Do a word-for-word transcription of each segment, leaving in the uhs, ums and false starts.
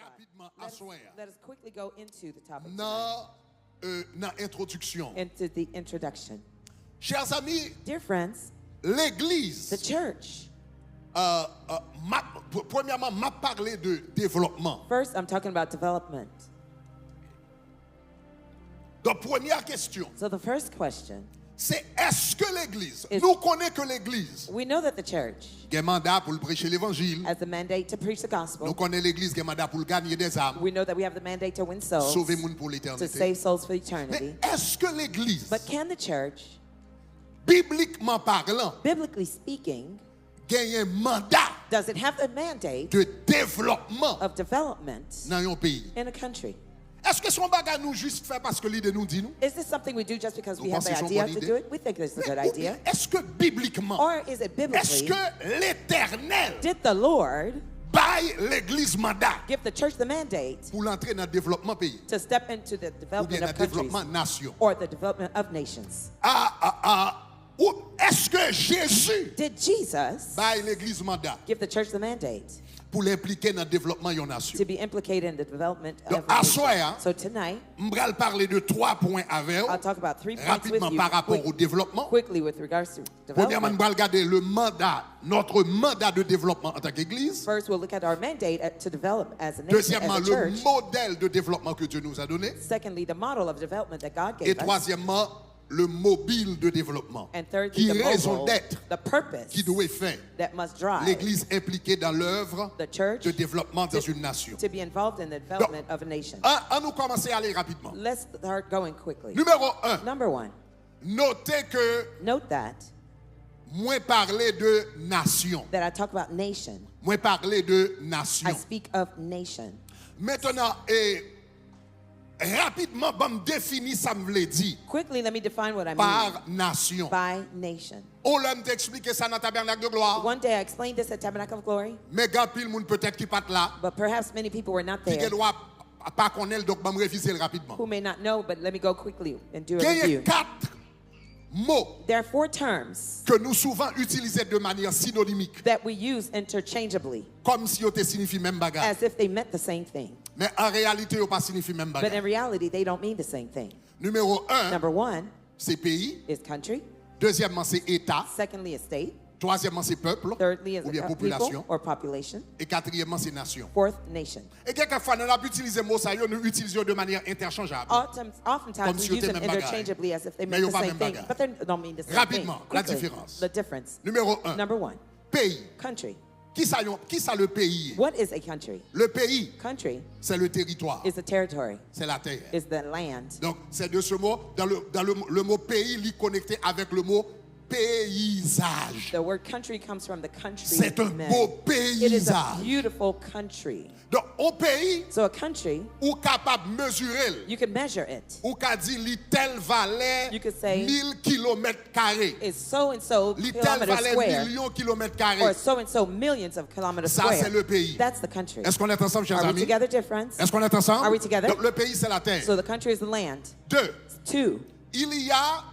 Rapidman, aswè a, let us quickly go into the topic tonight. Nan, euh, nan entwodiksyon. Into the introduction. Chers amis, dear friends, legliz, the church, euh, euh, m ap, pr- premyèman, m ap pale de devlòpman. First, I'm talking about development. Donk, premyè kesyon, so the first question, se èske legliz, is, nou konnen ke legliz, we know that the church, gen manda pou l preche levanjil, has the mandate to preach the gospel. Nou konnen legliz gen manda pou l ganye dèzam, we know that we have the mandate to win souls, sove moun pou to letènite, save souls for eternity. Men èske legliz, but can the church, biblikman palan, biblically speaking, genyen manda, does it have the mandate, de devlòpman, of development, nan yon peyi? In a country? Èske se yon bagay nou jis fè paske lide nou di nou? Is this something we do just because we have the idea to do it? Nou panse se yon bon lide? We think this is a good idea. Men, men èske biblikman, or is it biblically, èske Letènèl, did the Lord, bay legliz manda, give the church the mandate, pou l antre nan devlòpman peyi, to step into the development of countries, oubyen nan devlòpman nasyon, or the development of nations? A, a, a, Ou, èske Jezi, did Jesus, bay legliz manda, give the church the mandate, pou l enplike nan devlòpman yon nasyon? To be implicated in the development of a nation? Donk, aswè a, so tonight, m pral pale de twa pwen avè w, I'll talk about three points with you, rapidman, pa rapò, quick, o devlòpman. Quickly, with regards to development. Premyèman, m pral gade le mandat, notre mandat de développement en tant qu'église. First, we'll look at our mandate at, to develop as a nation, as a church. Deuxièmement, le modèle de développement que Dieu nous a donné. Secondly, the model of development that God gave us. Et troisièmement, le mobile de développement, and thirdly, the mobile, the purpose, qui résolvait, that must drive, qui devait faire l'église impliquée dans l'œuvre de développement dans une nation. The church to, to be involved in the development of a nation. Donk, an, an nou kòmanse ale rapidman. Let's start going quickly. Nimewo en. Number one. Note ke, note that, mwen pale de nasyon. That I talk about nation. Mwen pale de nasyon. I speak of nation. Mentnan, e, rapidman, ban m defini sa m vle di, quickly, let me define what I mean, par nasyon, by nation. On lè m te eksplike sa nan Tabènak de Glwa. One day I explained this at Tabernacle of Glory. Men gen anpil moun petèt ki pa t la, but perhaps many people were not there, ki gen dwa pa konnen l, donk ban m revize l rapidman. Who may not know, but let me go quickly and do a review. Genyen kat mo, there are four terms, ke nou souvan itilize de manyè sinonimik, that we use interchangeably, kòmsi yo te siyifi menm bagay. As if they meant the same thing. Men an reyalite, yo pa siyifi menm bagay. But in reality, they don't mean the same thing. Nimewo en, number one, se peyi. Is country. Dezyèmman, se eta. Secondly, is state. Twazyèmman, se pèp, oubyen popilasyon. Thirdly, is a people or population. E katriyèmman, se nasyon. Fourth, nation. E gen kèk fwa, lè n ap itilize mo sa yo, nou itilize yo de manyè entèchanjab. Oftentimes, oftentimes we use them interchangeably as if they meant the same thing, but they don't mean the same thing. Men yo pa menm bagay. Rapidman, la diferans. Quickly, the difference. Nimewo en. Number one. Peyi. Country. Kisa yon, kisa le peyi ye? What is a country? Le peyi, country, c'est le territoire, is the territory, c'est la terre, is the land. Donc, c'est de ce mot, dans le, dans le, le mot pays, li konekte avec le mot paysage. The word country comes from the country. C'est un beau paysage. It is a beautiful country. Donk, yon peyi, so a country, ou kapab mezire l. You can measure it. Ou ka di li tèl valè, you could say, mil kilomèt kare. Is so and so kilometer square, li tèl valè milyon kilomèt kare. Or so and so millions of kilometers square. Sa, se le peyi. That's the country. Est-ce qu'on est ensemble, chers amis? Are we together, dear friends? Est-ce qu'on est ensemble? Are we together? Donc, le pays, c'est la terre. So the country is the land. Deux. Two. Il y a,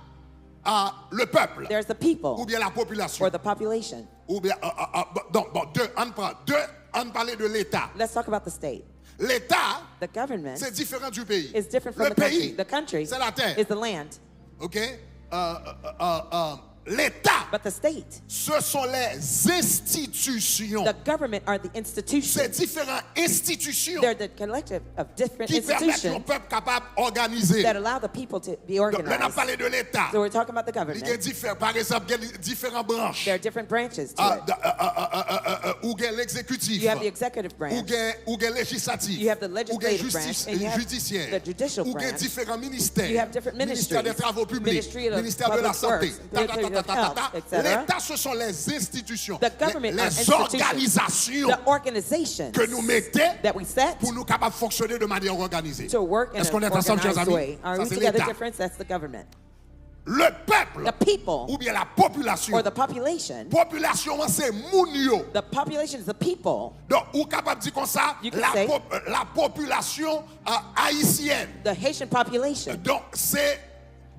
euh, le peuple, there's the people, oubyen la popilasyon, or the population. Oubyen, euh, euh, euh, bon, donk, bon, de, ann pran, de, ann pale de leta. Let's talk about the state. Leta, the government, se diferan du peyi. Is different from the country. Le peyi, the country, se la tè, is the land. Ok? Euh, euh, euh, euh, euh, leta, but the state, ce sont les institutions. The government are the institutions. Se diferan enstitisyon, they're the collective of different institutions, ki pèmèt yon pèp kapab òganize, that allow the people to be organized. Donk, lè n ap pale de leta, so we're talking about the government, li gen diferan, pa egzanp, gen diferan branch. There are different branches to it. Ah, da- ah, ah, ah, ah, ah, ah, ou gen legzekitif. You have the executive branch. Ou gen, ou gen lejislatif. You have the legislative branch, and you have the judicial branch. Ou gen jistis, eh, jidisyè. Ou gen diferan ministè. You have different ministries. Ministè de Travo Piblik, ministè de la Sante, ta, ta, ta, ta, ta, ta, ta. Ministry of Public Works, et cetera. Leta, ce sont les institutions, the government are institutions, les organisations, the organizations, ke nou mete, that we set, pou nou kapab fonksyone de manyè òganize. To work in an organized way. Est-ce qu'on est ensemble, chers amis? Are we together, dear friends? That's the government. Le peuple, the people, oubyen la popilasyon, or the population, popilasyon an se moun yo. The population is the people. Donk, ou kapab di konsa, you can say, la pop- la popilasyon, euh, ayisyèn, the Haitian population, donk, se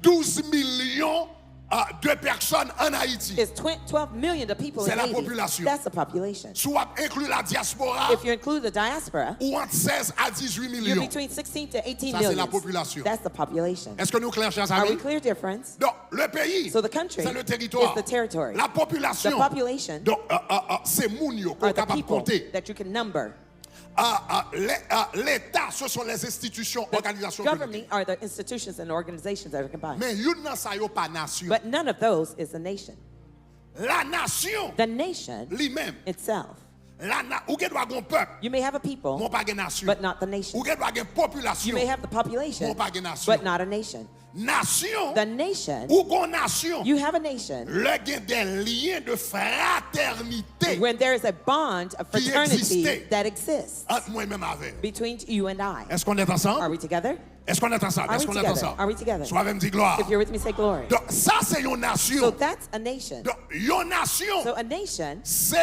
douz milyon, ah, de pèsòn ann Ayiti. Is tw- twelve million of people C'est in la Haiti. Population. That's the population. Si w ap enkli la dyaspora, If you include the diaspora, ou ant sèz a dizuit you're milyon. Between sixteen to eighteen Sa, se million. La Population. That's the population. Est-ce que nou klè, chers Are we amis? Clear difference? Donc, le pays, So the country c'est le territoire. Is the territory. La population, The population donc, euh, euh, euh, c'est moun yo, qu'on Are the capable people compter. That you can number. Ah, ah, l'É- ah, L'État, ce sont les institutions, The organisations government publiques. Are the institutions and organizations that are combined. Mais youn nan sa yo pa nasyon. But none of those is a nation. La nation, The nation li menm. Itself. La na, ou gen dwa gen pèp, You may have a people, men w pa gen nasyon. But not the nation. Ou gen dwa gen popilasyon, You may have the population, men w pa gen nasyon. But not a nation. Nasyon, The nation, ou gon nasyon. You have a nation Lè gen de lyen de fraternité when there is a bond of Ki fraternity egziste. That exists Ant mwen menm avè w. Between you and I. Est-ce qu'on est ensemble? Are we together? Est-ce qu'on est ensemble? Are Est-ce we qu'on est together? Ensemble? Are we together? Si w avè m, di gloire. If you're with me, say glory. Donc, sa se yon nasyon. So that's a nation. Donc, yon nasyon, So a nation se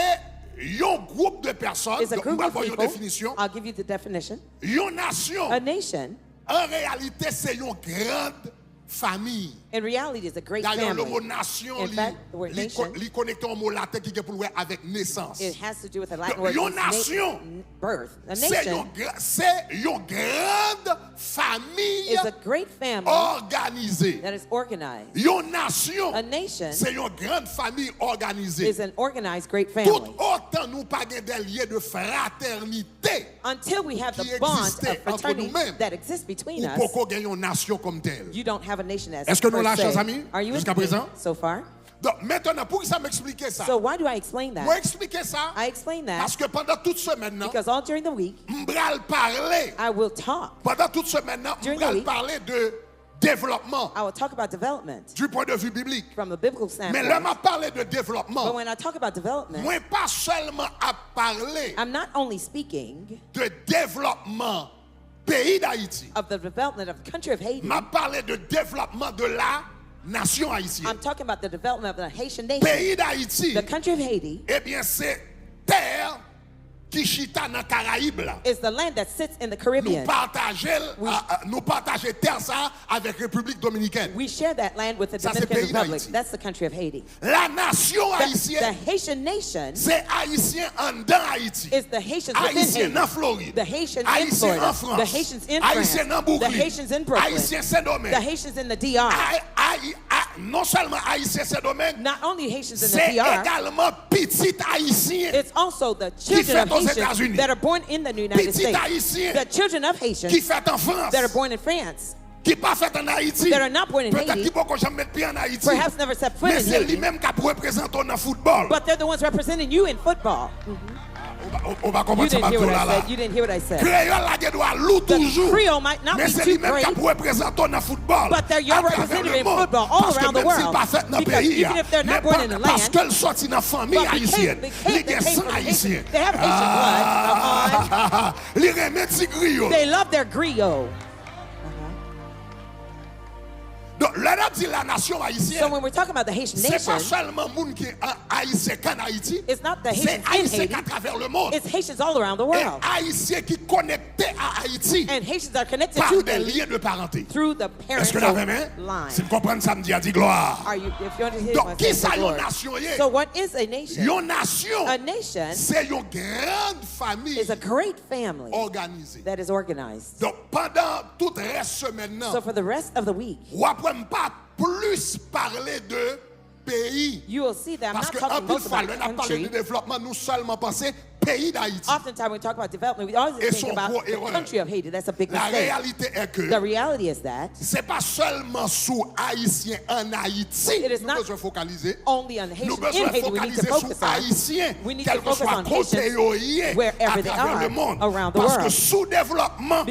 yon gwoup de pèsòn. Is a Donc, m group va of ba yon people. Definisyon. I'll give you the definition. Yon nasyon, A nation, an reyalite, se yon grand fanmi. In reality, is a great Dayè, le family. mo nasyon, In li, fact, the word li, ko- nation, li konekte yon mo laten ki gen pou l wè avèk nesans. It has to do with a Latin word Yon means na- nasyon, n- birth. A se nation yon, gra- se yon grand fanmi Is a great family òganize. That is organized. Yon nasyon, A nation se yon grand fanmi òganize. Is an organized great Tout family. Otan nou pa gen de lyen de fraternité Until we have ki the bond egziste of ant nou fraternity menm, that exists between ou us, poko gen yon nasyon kòm tèl. You don't have a nation as Est-ce que nou per la, se. Chers amis? Are you with Jusqu'à me présent? So far? Donk, mentnan, poukisa m eksplike sa? So why do I explain that? Mwen eksplike sa I explain that paske pandan tout semèn nan, because all during the week, m pral pale. I will talk. Pandan tout semèn nan, m During the pral week, pale de développement I will talk about development du point de vue biblique. From a biblical Men lè m standpoint. ap pale de But développement, when I talk about development, mwen pa sèlman ap pale I'm not only speaking de développement peyi Dayiti. Of the development of the country of Haiti, M ap pale de développement de la nation haïtienne. I'm talking about the development of the Haitian nation. Peyi Dayiti, The country of Haiti ebyen, se tè ki chita nan Karayib la. Is the land that sits in the Nou Caribbean. Pataje l, We- a, a, nou pataje tè sa avèk Repiblik Dominikèn. We share that land with the Sa se Dominican peyi Republic. Dayiti. That's the country of Haiti. La nation The, the haïtienne, Haitian nation se Ayisyen anndan Ayiti. Is the Haitians within Ayisyen Haiti. Nan Florid. The Haitians in Ayisyen Florida. An Frans. The Haitians in Ayisyen France. Nan Brooklyn. The Haitians in Brooklyn. Ayisyen Sendomeng. The Haitians in the D R. Ay, ay, ay, non sèlman Ayisyen Sendomeng, Not only Haitians in se the D R, egalman pitit Ayisyen It's also the children of Haitians that are born in the United States. The children of Haitians that are born in France. Ki fèt an Ayiti. Petèt ki poko janm met pye an Ayiti. Perhaps never set foot in Haiti. Men se li menm k ap reprezante w nan foutbòl. But they're the ones representing you in football. Ou pa konprann sa m ap di w la la. You didn't hear what I said. Kreyòl la gen dwa lou toujou. Men se li menm k ap reprezante w nan foutbòl. Atravè lemonn. Paske menm si l pa fèt nan peyi a, men paske l soti nan fanmi ayisyèn, li gen san ayisyen. Li renmen ti griyo. Donk, lè n ap di la nasyon ayisyèn, se pa sèlman moun ki ayisyen k ann Ayiti, se ayisyen k atravè lemonn. E ayisyen ki konekte a Ayiti pa de lyen de parante. Èske n avè m? Si n konprann sa m di a, di glwa. Donk, kisa yon nasyon ye? Yon nasyon se yon gran fanmi òganize. Donk, pandan tout rès semèn nan, w ap wè m pa plis pale de peyi. Paske anpil fwa, lè n ap pale de devlòpman, nou sèlman panse peyi Dayiti. E se yon gwo erè. Lareyalite è ke se pa sèlman sou Ayisyen ann Ayiti nou bezwen fokalize. Nou bezwen fokalize sou Ayisyen, kèlkeswa kote yo ye atravè lemonn. Paske soudevlòpman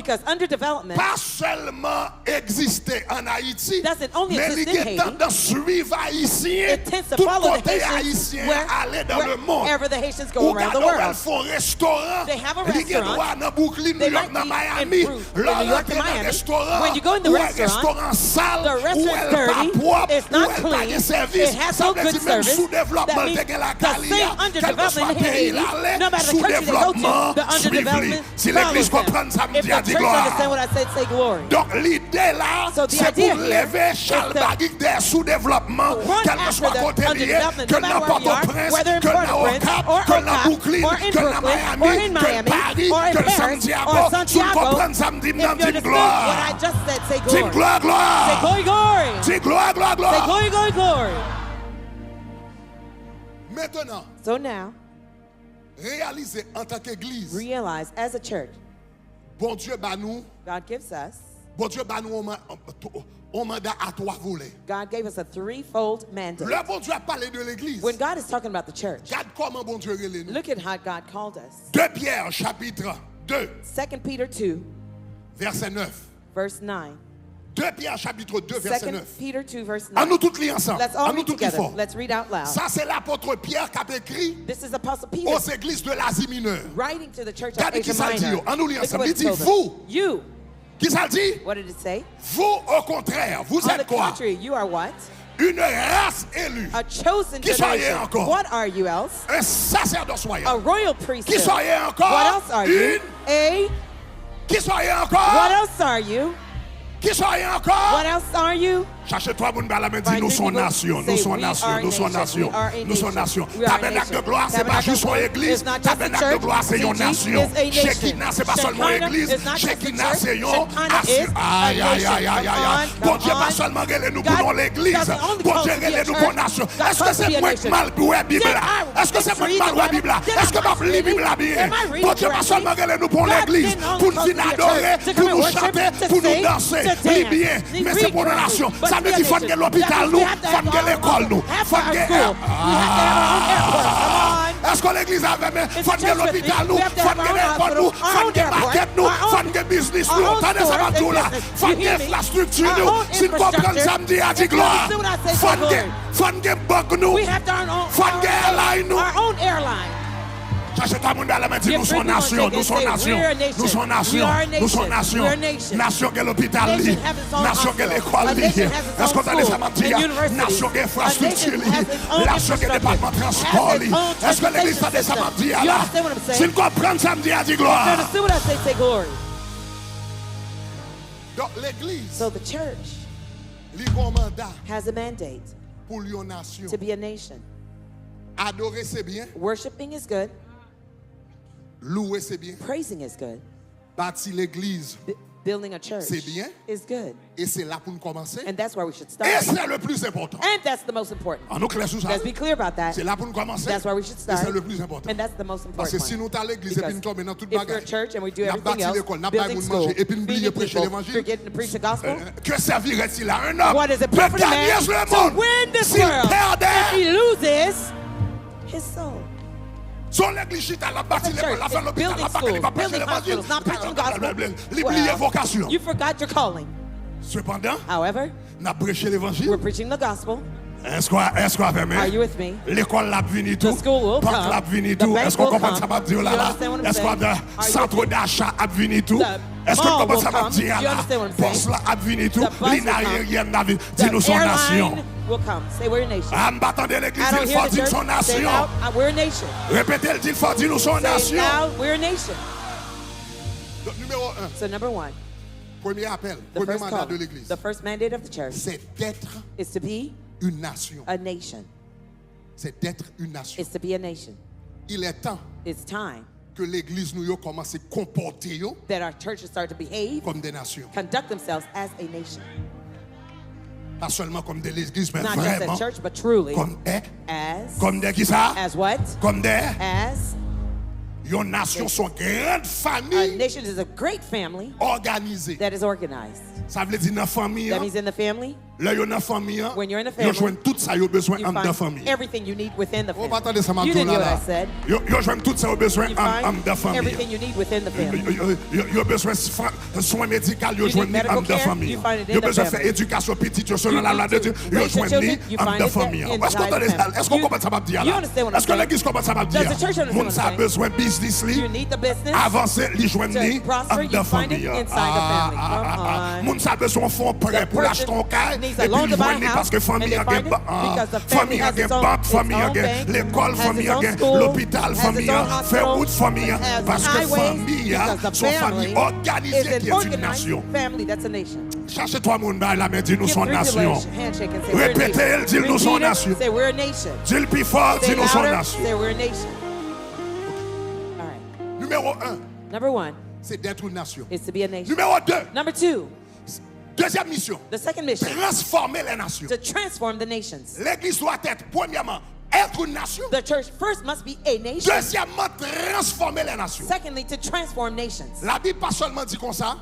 pa sèlman egziste ann Ayiti, men li gen tandans swiv Ayisyen tout kote Ayisyen an ale nan lemonn. Ou gade, w ap wè l Gon restoran, li gen dwa nan Brooklyn, New York, nan Miami. Lè w rantre nan restoran an, ou wè restoran an sal, ou wè l pa pwòp, ou wè l pa gen sèvis, sa vle di menm soudevlòpman l te gen lakay li a, kèlkeswa peyi l ale, soudevlòpman an swiv li. Si legliz konprann sa m di a, di glwa. Donk, lide la, se pou leve chalbari dèyè soudevlòpman, kèlkeswa kote l ye, ke l nan Pòtoprens, ke l nan Okap, ke l nan Brooklyn, ke l nan Miami, ke l Pari, ke l Santiago. Si w konprann sa m di m nan, di m glwa. Di m glwa, glwa. Di glwa, glwa, glwa. Mentnan, So now, reyalize antanke egliz, realize as a church, Bondye ba nou, God gives us, Bondye ba nou yon ma- yon manda a twa volè. God gave us a threefold mandate. Lè Bondye ap pale de legliz, When God is talking about the church, gad kòman Bondye rele nou. Look at how God called us. De Pyè chapit de, Second Peter two, vèsè nèf. Verse nine. De Pyè chapit de, vèsè nèf. Second Peter two, verse nine. An nou tout li ansanm. Let's all read together. An nou tout li fò. Let's read out loud. Sa se lapot Pyè k ap ekri This is Apostle Peter ozegliz de Lazi Minè. Writing to the church of Asia Minor. Gade ki sa l di yo. An nou li ansanm. Li di, "Vous," ki sa l di? What did it say? "Vous, au contraire, vous êtes quoi? On the contrary, you are what? Une race élue." A chosen generation. Ki sa w ye ankò? What are you else? Un sacerdoce royal. A royal priesthood. Ki sa w ye ankò? What else are you? Une Ki sa w ye ankò? What else are you? Ki sa w ye ankò? What else are you? Chache twa moun ba la men, di, "Nou se yon nasyon, nou se yon nasyon, nou se yon nasyon, nou se yon nasyon." Tabènak de glwa se pa jis yon egliz. Tabènak de glwa se yon nasyon. Shekina se pa sèlman yon egliz. Shekina se yon nasyon. Ay, ay, ay, ay, ay, ay. Bondye pa sèlman rele nou pou nou legliz. Bondye rele nou pou yon nasyon. Èske se mwen k mal wè Bib la? Èske se mwen k mal wè Bib la? Èske m ap li Bib la byen? Bondye pa sèlman rele nou pou yon legliz, pou n vin adore, pou nou chante, pou nou danse. Li byen, men se pou yon nasyon. Sa vle di fò n gen lopital nou, fò n gen lekòl nou, fò n gen èpòt. Ah! Èske legliz avè m? Fò n gen lopital nou, fò n gen èpòt nou, fò n gen makèt nou, fò n gen biznis nou. Tande sa m ap di w la. Fò n gen enfrastrikti nou. Si n konprann sa m di a, di glwa. Fò n gen, fò n gen bank nou. Fò n gen airline nou. Chache twa moun ba la men, di, "Nou se yon nasyon, nou se yon nasyon, nou se yon nasyon, nou se yon nasyon." Nasyon gen lopital li. Nasyon gen lekòl li. Èske w tande sa m ap di a? Nasyon gen enfrastrikti li. Nasyon gen depatman transpò li. Èske legliz tande sa m ap di a la? Si n konprann sa m di a, di glwa. Donk, legliz, So the church li gon manda has a mandate pou l yon nasyon. To be a nation. Adore se byen. Worshiping is good. Louwe se byen. Praising is good. Bati legliz, B- building a church se byen. Is good. E se la pou n kòmanse. And that's where we should start. E se le plis enpòtan. And that's the most important. An nou klè sou sa. Let's be clear about that. Se la pou n kòmanse. That's where we should start. E se le plis enpòtan. And that's the most important. Paske si nou ta legliz epi n tonbe nan tout bagay, n ap bati lekòl, n ap bay moun manje, epi n bliye preche levanjil. Forgetting to preach the gospel. Euh, que servirait-il à un homme de gagner le monde s'il perdait his soul? Si yon legliz chita, l ap bati lekòl, l ap fè lopital, l ap bati, li p ap preche levanjil, li bliye vokasyon. You forgot your calling. Sepandan, However, n ap preche levanjil. We're preaching the gospel. Èske, èske w avè m? Are you with me? Lekòl la ap vini tou. The school will come. Bank la ap vini tou. Èske w konprann sa m ap di w la la? You understand what I'm saying? Èske w avè m? Centre d'achat ap vini tou. Èske w konprann sa m ap di a la? Bòs la ap vini tou. Liy ayeryèn la vini. Di, "Nou se yon nasyon." Will come. Say, "We're a nation." Ah, m pa tande legliz di l fò, di, "Nou se yon nasyon." Repete l, di l fò, di, "Nou se yon nasyon." Say it loud, "We're a nation." Donk, nimewo en. So number one, Premye apèl, premye manda de legliz, the first mandate of the church, c'est d'être, is to be, une nation. A nation. C'est d'être une nation. Is to be a nation. Il est temps, it's time, ke legliz nou yo kòmanse konpòte yo, that our churches start to behave, kòm de nasyon. Conduct themselves as a nation. Pa sèlman kòm de legliz, men vrèman, not just a church, but truly, kòm de, as, kòm de kisa? As what? Kòm de, as, yon nasyon, se yon gran fanmi, a nation is a great family, òganize. That is organized. Sa vle di nan fanmi an, that means in the family, Lè yo nan fanmi an, yo jwenn tout sa yo bezwen anndan fanmi an. Ou pa tande sa m ap di w la la? Yo, yo jwenn tout sa yo bezwen anndan fanmi an. Yo, yo, yo bezwen swen medikal, yo jwenn li anndan fanmi an. Yo bezwen fè edikasyon pitit yo selon lalwa de Dye, yo jwenn li anndan fanmi an. Èske w tande sa? Èske w konprann sa m ap di a la? Èske legliz konprann sa m ap di a? Moun sa bezwen biznis li avanse, li jwenn li anndan fanmi an. Moun sa bezwen fè yon prè pou l achte yon kay, epi l jwenn li paske fanmi an gen ba-, fanmi an gen bank, fanmi an gen lekòl, fanmi an gen lopital, fanmi an fè wout, fanmi an, paske fanmi an se yon fanmi òganize ki yon nasyon. Chache twa moun, bay la men, di nou se yon nasyon. Repete l, di l nou se yon nasyon. Di l pi fò, di nou se yon nasyon. Nimewo en, se dèt yon nasyon. Nimewo de, dezyèm misyon, transfòme lè nasyon. Legliz dwa èt, premyèman, èt yon nasyon. Dezyèmman, transfòme lè nasyon. Labib pa sèlman di konsa,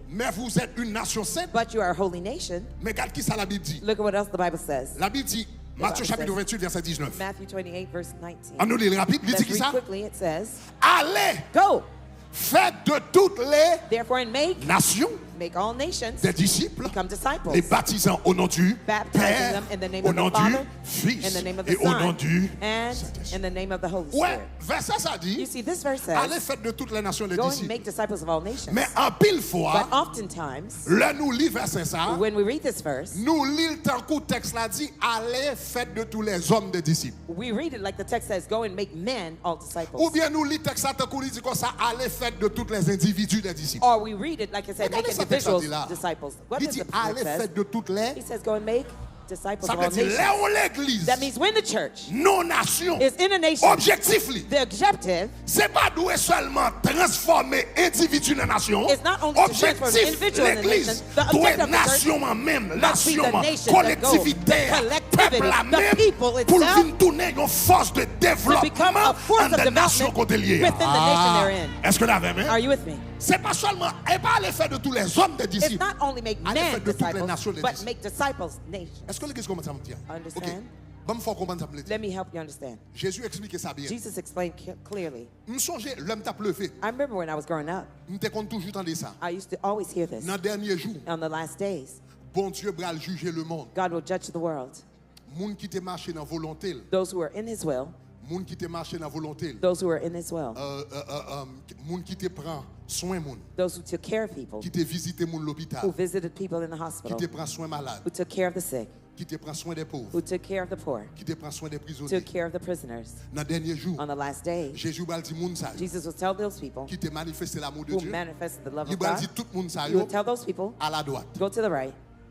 mais vous êtes une nation sainte. Men gad ki sa Labib di. Labib di, Matye chapit venntuit, vèsè diznèf. Ann nou li l rapid, li di ki sa? Ale, fè de toutes les nations des disciples, les baptisant au nom du Père, au nom du Fils et au nom du Saint-Esprit. Ou wè, vèsè sa di, ale, fè de toutes les nations des disciples. Men anpil fwa, lè nou li vèsè sa, nou li l tankou tèks la di, ale, fè de tous les hommes des disciples. Oubyen nou li tèks la tankou li di konsa, ale, fè de toutes les individus des disciples. Ou tande sa tèks la di la? Li di, ale, fè de toutes les. Sa vle di, lè yon legliz, non nasyon, objektif li, se pa dwe sèlman transfòme endividi nan nasyon. Objektif legliz dwe nasyon an menm, nasyon an, kolektivite a, pèp la menm, pou l vin tounen yon fòs de devlòpman anndan nasyon kote l ye a. Èske n avè m? Se pa sèlman, e pa ale fè de tous les hommes des disciples. Ale fè de toutes les nations des disciples. Èske legliz konprann sa m di a? Ok. Ban m fè w konprann sa m vle di. Jezi eksplike sa byen. M sonje lè m t ap leve, m te konn toujou tande sa. Nan dènye jou, Bondye pral jije lemonn. Moun ki te mache nan volonte l. Moun ki te mache nan volonte l. Euh, euh, euh, euh, moun ki te pran swen moun. Ki te vizite moun lopital. Ki te pran swen malad. Ki te pran swen dè pov. Ki te pran swen dè prizonye. Nan dènye jou, Jezi pral di moun sa yo ki te manifeste lanmou de Dye, li pral di tout moun sa yo, al adwat.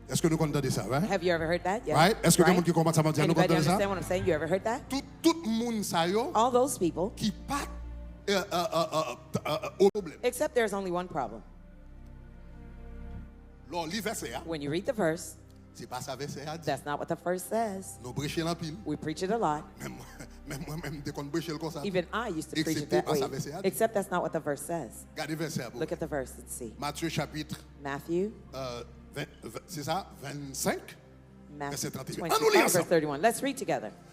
Èske nou konn tande sa, right? Èske gen moun ki konprann sa m ap di a? Nou konn tande sa? Tout, tout moun sa yo ki pa t, euh, euh, euh, euh, euh, euh, pwoblèm. Lè w li vèsè a, se pa sa vèsè a di. Nou preche l anpil. Men mwen, men mwen menm, m te konn preche l konsa tou. Eksepte e pa sa vèsè a di. Gade vèsè a pou mwen. Matye chapit, euh, ven, ven, se sa, vennsenk, vèsè trannteyen. Ann nou li ansanm.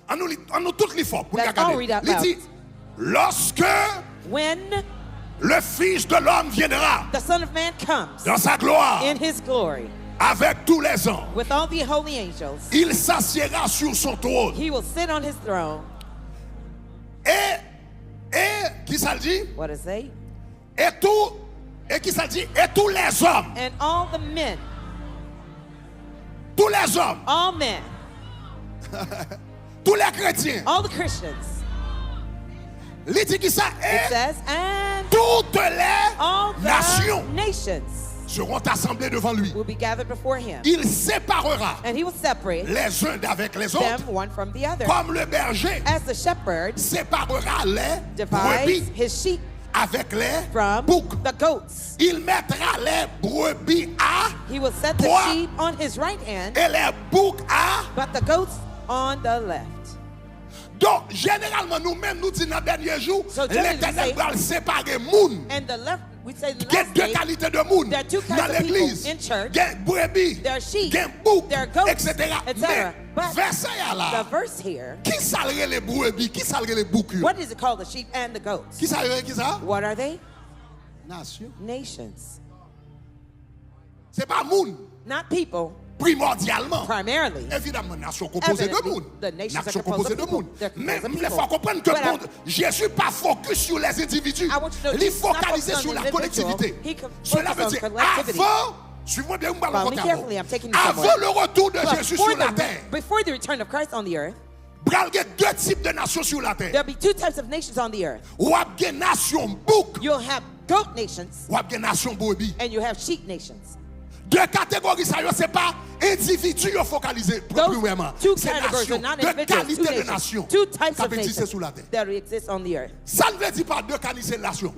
Ann nou li, ann nou tout li fò pou n ka gade. Li di, lorsque le Fils de l'homme viendra dans sa gloire avec tous les anges, il s'assiera sur son trône. Et, et, ki sa l di? Et tout, et ki sa l di? Et tous les hommes. Tous les hommes. Tous les chrétiens. Li di ki sa? Et toutes les nations seront assemblées devant lui. Il séparera les uns d'avec les autres, comme le berger séparera les brebis avec les boucs. Il mettra les brebis à droite et les boucs à... Donk, jeneralman, nou menm, nou di nan dènye jou, Letènèl pral separe moun. Gen de kalite de moun nan legliz. Gen brebi, gen bouk, etsetera. Men vèsè a la, kisa l rele brebi, kisa l rele bouk yo? Kisa l rele kisa? Nasyon. Se pa moun. Primòdyalman. Evidamman, nasyon konpoze de moun. Nasyon konpoze de moun. Men m vle fè w konprann ke Jezi pa fokis sou lèzendividi. Li fokalize sou la kolektivite. Sela vle di, avan, swiv mwen byen, m pral rakonte avè w. Avan le retour de Jésus sur la terre, pral gen de tip de nasyon sou latè. W ap gen nasyon bouk. W ap gen nasyon brebi. De kategori sa yo, se pa endividi yo fokalize primèman. Se nasyon, de kalite de nasyon k ap egziste sou latè. Sa n vle di pa de kalite nasyon?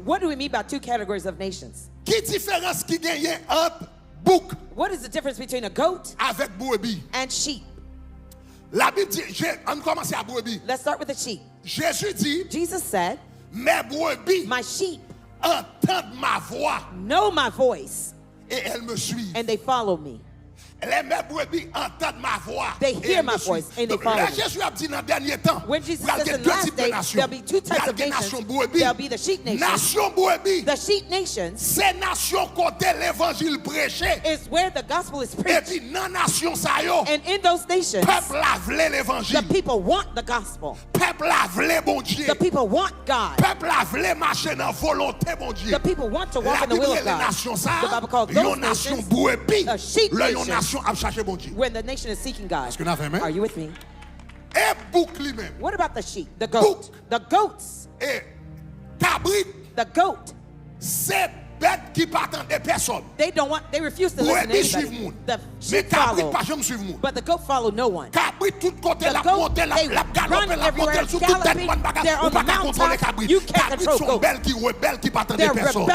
Ki diferans ki genyen ant bouk avèk brebi? Labib di, ann kòmanse a brebi. Jezi di, Mes brebis entendent ma voix et elles me suivent. Lè mè brebi antann ma vwa e yo swiv. Donk, lè Jezi ap di nan dènye tan, pral gen de tip de nasyon. Pral gen nasyon brebi. Nasyon brebi, se nasyon kote levanjil preche. Epi nan nasyon sa yo, pèp la vle levanjil. Pèp la vle Bondye. Pèp la vle mache nan volonte Bondye. Labib rele nasyon sa a yon nasyon brebi. Lè yon nasyon ap chache Bondye. Èske n avè m? E bouk li menm? Bouk e kabrit se bèt ki pa tande pèsòn. Brebi swiv moun. Men kabrit pa janm swiv moun. Kabrit tout kote l ap monte, l ap, l ap galope, l ap monte l sou tout tèt mòn bagay. Ou pa ka kontwole kabrit. Kabrit se yon bèl ki rebèl ki pa tande pèsòn.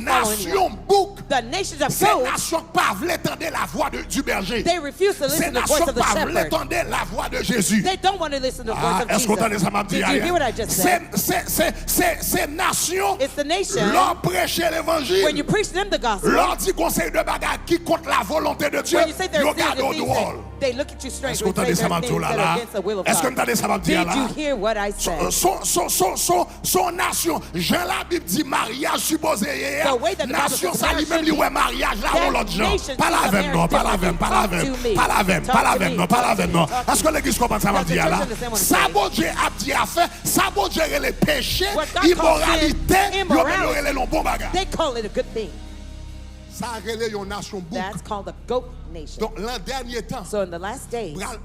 Nasyon bouk se nasyon k pa vle tande lavwa de, du berger. Se nasyon k pa vle tande lavwa de Jezi. Èske w tande sa m ap di a? Se, se, se, se, se nasyon, lè w preche levanjil, lè w di gon seri de bagay ki kont la volonte de Dye, yo gade w dwòl. Èske w tande sa m ap di w la la? Èske m tande sa m ap di a la? Se yon nasyon, jan Labib di maryaj sipoze ye a, nasyon sa li menm li wè maryaj la yon lòt jan. Pale avè m non, pale avè m, pale avè m, pale avè m, pale avè m non, pale avè m non. Èske legliz konprann sa m ap di a la? Sa Bondye ap di a fè, sa Bondye rele peche, imoralite, yo menm yo rele l yon bon bagay. Sa rele yon nasyon bouk. Donk, nan dènye tan, pral,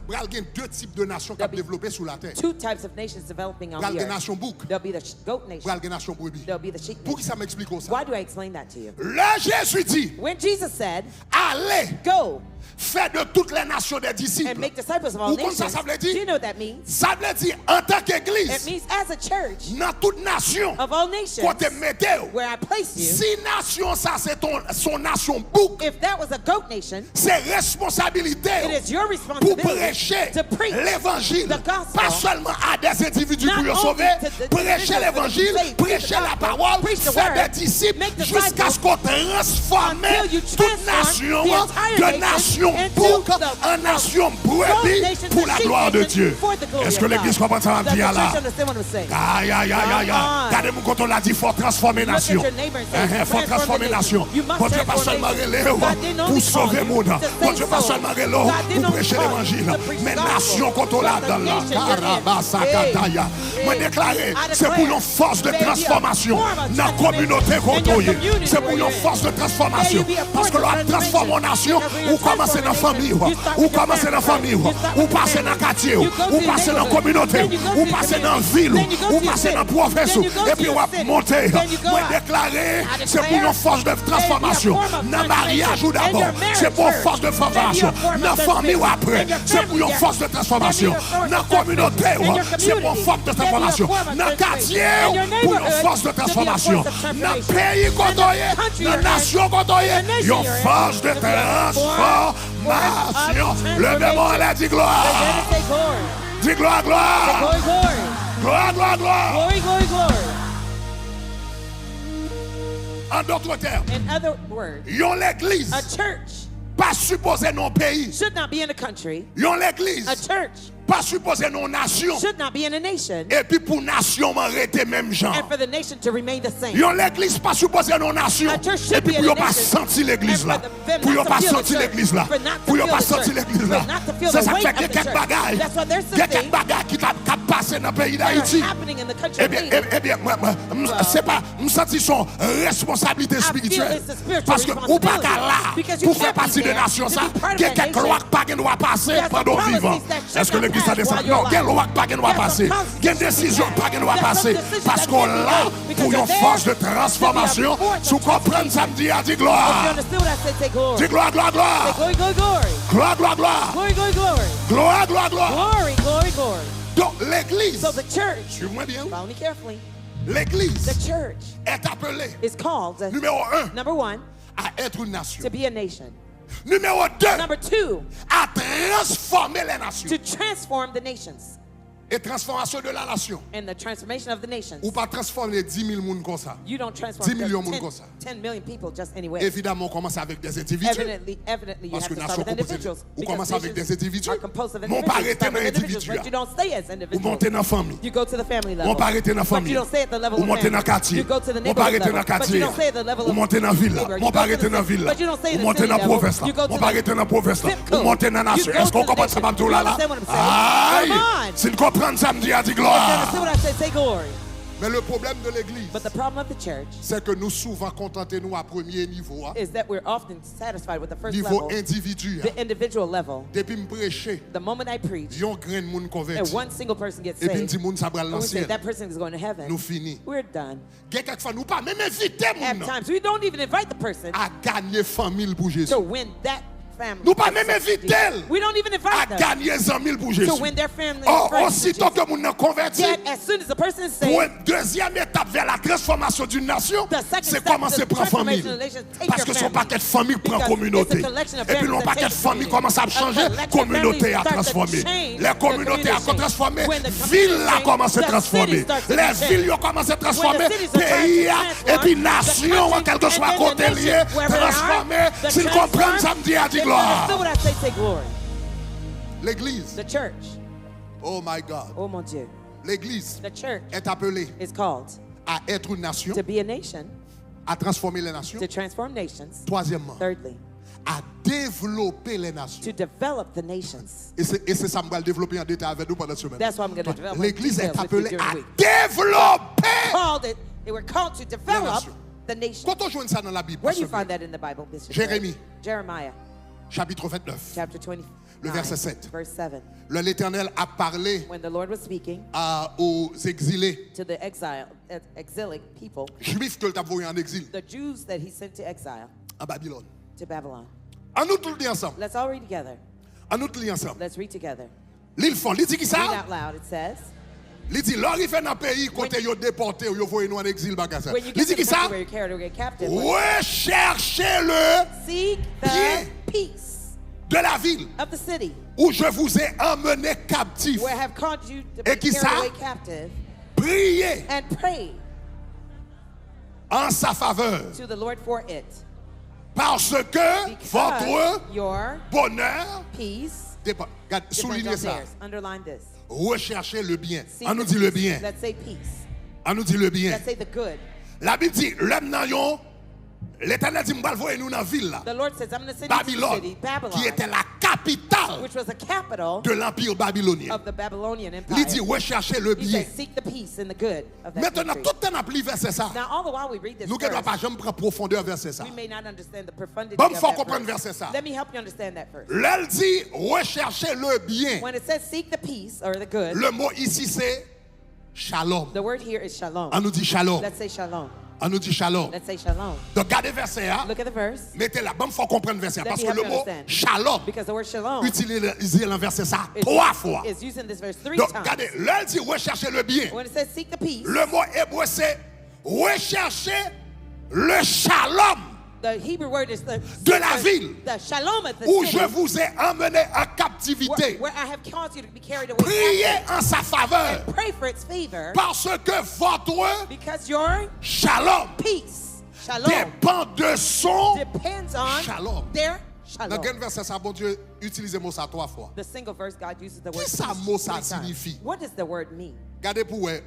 pral gen de tip de nasyon k ap devlope sou latè. Pral gen nasyon bouk. Pral gen nasyon brebi. Poukisa m eksplike w sa? Lè Jezi di, ale, fè de toutes les nations des disciples. Ou konn sa sa vle di? Sa vle di, antanke egliz, nan tout nasyon kote m mete w, si nasyon sa se ton, se yon nasyon bouk, se responsabilite w pou preche levanjil, pa sèlman a dè endividi pou yo sove, preche levanjil, preche lapawòl, fè dè disip, jiskaske w transfòme tout nasyon an de nasyon bouk an nasyon brebi pou la glwa de Dye. Èske legliz konprann sa m ap di a la? Ayayayaya. Gade moun kote w la, di fò w transfòme nasyon. Enhen, fò w transfòme nasyon. Bondye pa sèlman rele w pou w sove moun. Bondye pa sèlman rele w pou w preche levanjil. Men nasyon kote w ladan l la. Karabasakataya. Mwen deklare, se pou yon fòs de transfòmasyon nan kominote kote w ye. Se pou yon fòs de transfòmasyon. Paske lè w ap transfòme yon nasyon, ou kòmanse nan fanmi w. Ou kòmanse nan fanmi w. Ou pase nan katye w. Ou pase nan kominote w. Ou pase nan vil ou. Ou pase nan pwovens ou. Epi w ap monte. Mwen deklare, se pou yon fòs de transfòmasyon. Nan maryaj ou dabò, se pou yon fòs de transfòmasyon. Nan fanmi w apre, se pou yon fòs de transfòmasyon. Nan kominote w, se pou yon fòs de transfòmasyon. Nan katye w, pou yon fòs de transfòmasyon. Nan peyi kote w ye, nan nasyon kote w ye, yon fòs de transfòmasyon. Leve men w anlè, di glwa. Di glwa, glwa. Glwa, glwa, glwa. An dòt tèm, In other words, yon legliz a church pa sipoze nan yon peyi. Should not be in a country. Yon legliz A church pa sipoze nan yon nasyon. Should not be in a nation. Epi pou nasyon an rete menm jan. And for the nation to remain the same. Yon legliz pa sipoze nan yon nasyon. A church should Epi be in pou a yo pa nation. Santi legliz la. And for them Pou yo not pa to feel the santi church. Legliz la. For not to Pou yo feel pa the Santi church. Legliz la. For not to feel Se the sa k weight fè of gen the kèk church. Bagay. That's why there's some Gen kèk things Bagay ki t ap k ap pase nan peyi that are Dayiti. Happening in the country of Ebyen, Haiti. Ebyen, mwen, mwen, se pa, m santi se yon responsablite I feel espirityèl. It's a spiritual Paske ou pa ka la responsibility. Because you pou fè can't be pati de there nasyon to sa. Be part of Gen that kèk nation. Lwa k pa gen dwa pase There's some pandan w vivan. Policies that should Èske not legliz sa pass while desann? you're Non, gen alive. Lwa k pa gen dwa There's some pase. Policies Gen that should desizyon not k pa gen dwa There's some pase. Decisions Paske that w can't be la made pou because yon you're fòs de there to be a transfòmasyon. force of Si w konprann sa m di a, di glwa. If you understand what I say, say glory. Di glwa, glwa, glwa. Say glory, glory, glory. Glwa, glwa, glwa. Glory, glory, glory. Glwa, glwa, glwa. Glory, glory, glory. Donk, legliz, So the church, suiv mwen byen, wi. Follow me carefully. Legliz The church est appelée. Is called, Numéro un, number one, à être une nation. To be a nation. Numéro deux, Number two, à transformer les nations. To transform the nations. Et transformation de la nation. And the transformation of the nations. Ou pa transfòme di mil moun konsa. You don't transform Di milyon moun ten, konsa. ten million people just anyway. Evidemment, on commence avec des individus. Evidently, evidently, you Parce have que to start nasyon with konpoze. Individuals. Ou kòmanse avèk des individus. Are composed of Men ou pa individuals. Rete Start nan with individus. Individuals, but you don't stay as Ou individuals. Monte nan fanmi. You go to the family level. Ou pa rete nan But fanmi. You don't stay at the level Ou of monte family. Nan katye. But you don't stay at the level Ou of monte nan vil la. neighborhood. Ou pa You go to rete the nan city. Vil la. But you don't stay at Ou the monte city nan level. Pwovens la. You go to Ou pa the rete nan Pwovens la. zip Ou code. Monte nan nasyon. You go Èske w to the konprann sa m ap di w la la? Come on. Ay! Si n konprann sa m di a, di If you understand glwa. What I say, say glory. Men le problème de legliz, But the problem of the church se ke nou souvan kontante nou a premye nivo a. Is that we're often satisfied with the first Nivo level, Endividi a. The individual level. Depi m preche, The moment I preach, yon grenn moun And konvèti. One single person gets Epi n saved. Di moun sa pral And nan We say syèl. That person is going to heaven. Nou fini. We're done. Gen kèk fwa nou pa menm envite moun At nan times, we don't even invite the person a gagner fanmi l pou Jezi. To win that family. Nou pa menm envite l We don't even a invite them gagner zanmi l pou Jezi. To win their family Ò, and friends for osito Jesus. Ke moun nan konvèti, Yet, as soon as the person is saved, pwen- dezyèm etap vers la transformation d'une nation, The second se step kòmanse to pran fanmi transformation l. of the nation, take your Paske se yon family. Pakèt fanmi k pran Because kominote. It's a collection of Epi lè yon families that pakèt take fanmi community. Kòmanse ap A chanje, collection of kominote families a start to Transfòme. change Lè the kominote a community. Transfòme, When the vil la community kòmanse change, the city Transfòme. starts to be Lè vil changed. yo kòmanse When the Transfòme, city starts to peyi a transform, epi the nasyon an, country kèlkeswa and then the kote l ye, nation, wherever they are, Transfòme. the Si n konprann transform, sa m di a, di If you glwa. Understand what I say, say glory. Legliz. The church. Oh my God. Oh mon Dieu. Legliz The church est appelée is called à être une nation, to be a nation, à transformer les nations. To transform nations. Troisièmement, Thirdly, à développer les nations. To develop the nations. E se, e se sa m pral devlope an detay avèk nou pandan semèn. That's what I'm gonna develop in Legliz detail est with you appelée during à the week. Développer. Called it, they were called to develop Nation. The nation. Kote w jwenn sa nan Labib? Where do you find that in the Bible, Bishop? Jérémie. Jeremiah. Chapitre vingt-neuf. Chapter twenty-nine, Le verset sept. Verse seven. Lè Letènèl ap pale When the Lord was speaking a, aux exilés To the exile, ex- exilic people, juifs ke l t ap voye an egzil the Jews that he sent to exile an Babilòn. To Babylon. An nou tout li ansanm. Let's all read together. An nou tout li ansanm. Let's read together. Li l fò, li di ki sa? Read out loud. It says, Li di, lè w rive nan peyi kote yo depòte w, yo voye nou an egzil, bagay sa. When you Li get di to ki the sa? Country where you're carried away captive, Recherchez le Seek the bien peace de la ville Of the city où je vous ai emmené captif. Where I have caused you to Et be qui carried ça? Away captive Priez and pray en sa faveur. To the Lord for it. Parce que votre Your bonheur peace dépend. Gade, souligne ça. Underline this. Recherchez le bien. An nou di le bien. Let's say peace. An nou di le bien. Let's say the good. Labib di, lè m nan yon, Letènèl di, m pral voye nou nan vil la. The Lord says, I'm going to send you to the Babilòn, city, Babylon, qui était la capitale which was the capital de l'empire babylonien. Of the Babylonian Empire. Li di, recherchez le He bien. Said, seek the peace and the good of that Mentnan, country. Tout tan n ap li vèsè sa, Now, all the while we read this nou gen dwa verse, pa janm pran pwofondè vèsè sa. We may not understand the profundity Ban m of fè w that konprann verse. Vèsè sa. Let me help you understand that verse. Lè l di, recherchez le bien, When it says seek the peace or the good, le mot ici, c'est shalom. The word here is shalom. An nou di shalom. Let's say shalom. An nou di shalom. Let's say shalom. Donk, gade vèsè a. Look at the verse. Mete la. Ban m fè w konprann vèsè a. Let me Paske help le you mot understand. Shalom Because the word shalom itilize nan vèsè sa twa fwa. Is used in this verse three Donk, times. Gade, lè l di recherchez le bien, When it says seek the peace, le mot hébreu, c'est rechercher le shalom the Hebrew word is the, de la ville the shalom of the où city, je vous ai emmené en captivité. Where, where I have caused you to be carried away Priez captive. En sa faveur. Pray for its favor. Parce que votre Because your shalom peace Shalom depann de son depends on shalom. Their shalom. Nan grenn vèsè sa, Bondye itilize mo sa twa fwa. The single verse, God uses the word peace three times. Kisa mo sa siyifi? What does the word mean? Gade pou wè.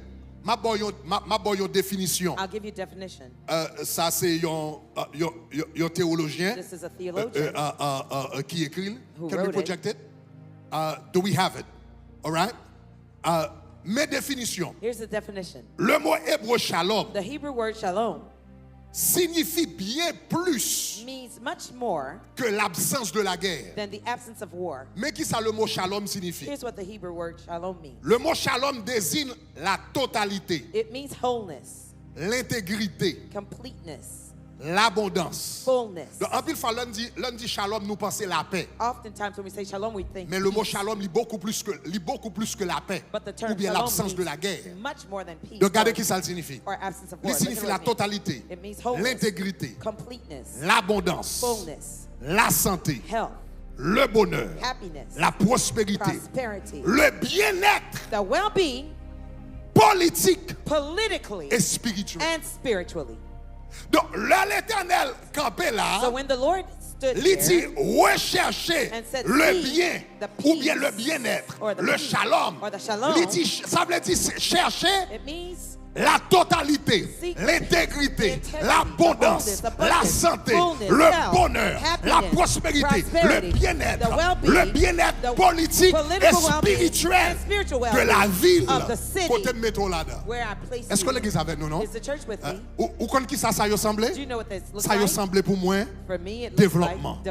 M ap ba w yon, m ap, m ap ba w yon definisyon. I'll give you a definition. Euh, sa se yon, euh, yon, yon, yon teyolojyen, this is a theologian, euh, euh, euh, euh, ki ekri l. Who wrote it? Can we project it? Uh, do we have it? All right. Uh, men definisyon. Here's the definition. Le mot hébreu shalom. The Hebrew word shalom siyifi byen plis means much more ke l'absence de la guerre. Than the absence of war. Men kisa le mot shalom siyifi? Here's what the Hebrew word shalom means. Le mot shalom désigne la totalité, it means wholeness, l'intégrité, completeness, l'abondance. Fullness. Donk, anpil fwa, lè n di, lè n di shalom, nou panse lapè. Oftentimes when we say shalom, we think peace. Men le mot shalom, li bokou plis ke, li bokou plis ke lapè, but the term oubyen shalom l'absence de la guerre. Means much more than peace. Donk, gade ki sa l siyifi. Or absence of war. Li siyifi la totalité, l'intégrité, l'abondance, la santé, le bonheur, la prospérité, le bien-être politique et spirituel. Donk, lè Letènèl kanpe la, li di, rechèche le bien oubyen le bien-être, le shalom. Li di, sa vle di chèche la totalité, l'intégrité, l'abondance, la santé, le bonheur, la prospérité, le bien-être, le bien-être politique et spirituel de la ville kote m mete w ladan. Èske legliz avèk nou, non? Ou, ou konn kisa sa yo sanble? Sa yo sanble pou mwen devlòpman.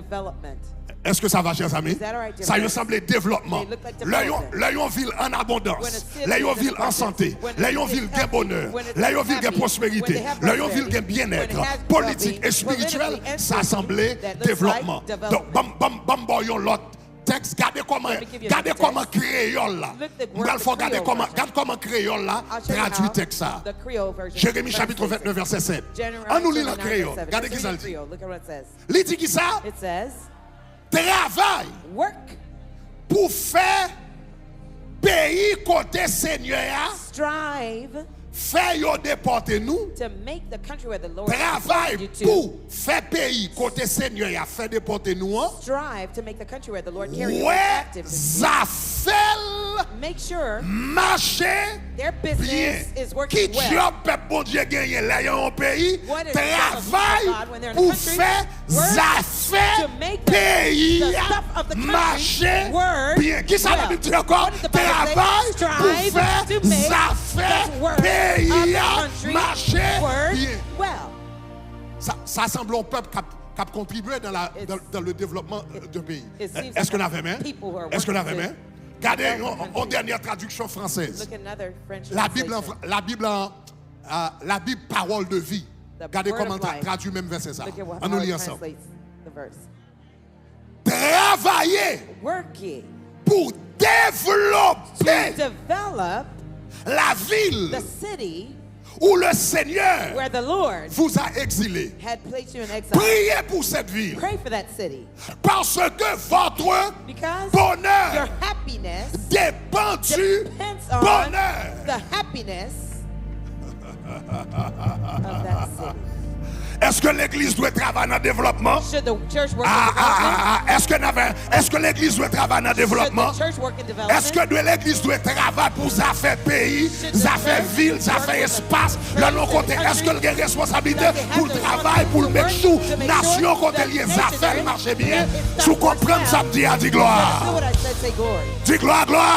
Èske sa va, chè zanmi? Sa yo sanble devlòpman. Lè yon, lè yon vil an abondans, lè yon vil an sante, lè yon vil gen bonè, lè yon vil gen pwosperite, lè yon vil gen byennèt politik, espirityèl, sa sanble devlòpman. Donk, ban m, ban m, ban m ba w yon lòt tèks. Gade kòman, gade kòman kreyòl la. M pral fè w gade kòman, gade kòman kreyòl la tradui tèks sa. Jeremi chapit vennèf, vèsè sèt. An nou li l an kreyòl. Gade ki sa l di. Li di ki sa? Travay pou fè peyi kote Senyè a fè yo depòte nou. Travay pou fè peyi kote Senyè a fè depòte nou an. Wè zafè l mache byen. Ki djòb pèp Bondye genyen lè yo yon peyi? Travay pou fè zafè peyi a mache byen. Kisa Labib di ankò? Travay pou fè zafè peyi a mache byen. Sa, sa sanble yon pèp k ap, k ap kontribye dans la, dans, dans le développement d'un pays. Èske n avè m? Èske n avè m? Gade yon, yon dènyè tradiksyon fransèz. Labib an, Labib an, euh, Labib Parole de Vie. Gade kòman l tra-, tradui menm vèsè sa. An nou li ansanm. Travaillez pour développer la ville où le Seigneur vous a exilé. Priez pour cette ville. Parce que votre bonheur dépend du bonheur. Èske legliz dwe travay nan devlòpman? Ah, ah, ah, ah. Èske n avè, èske legliz dwe travay nan devlòpman? Èske dwe, legliz dwe travay pou zafè peyi, zafè vil, zafè espas, lè nou kote, èske l gen responsablite pou l travay, pou l make sure nasyon kote l ye, zafè l mache byen? Si w konprann sa m di a, di glwa. Di glwa, glwa.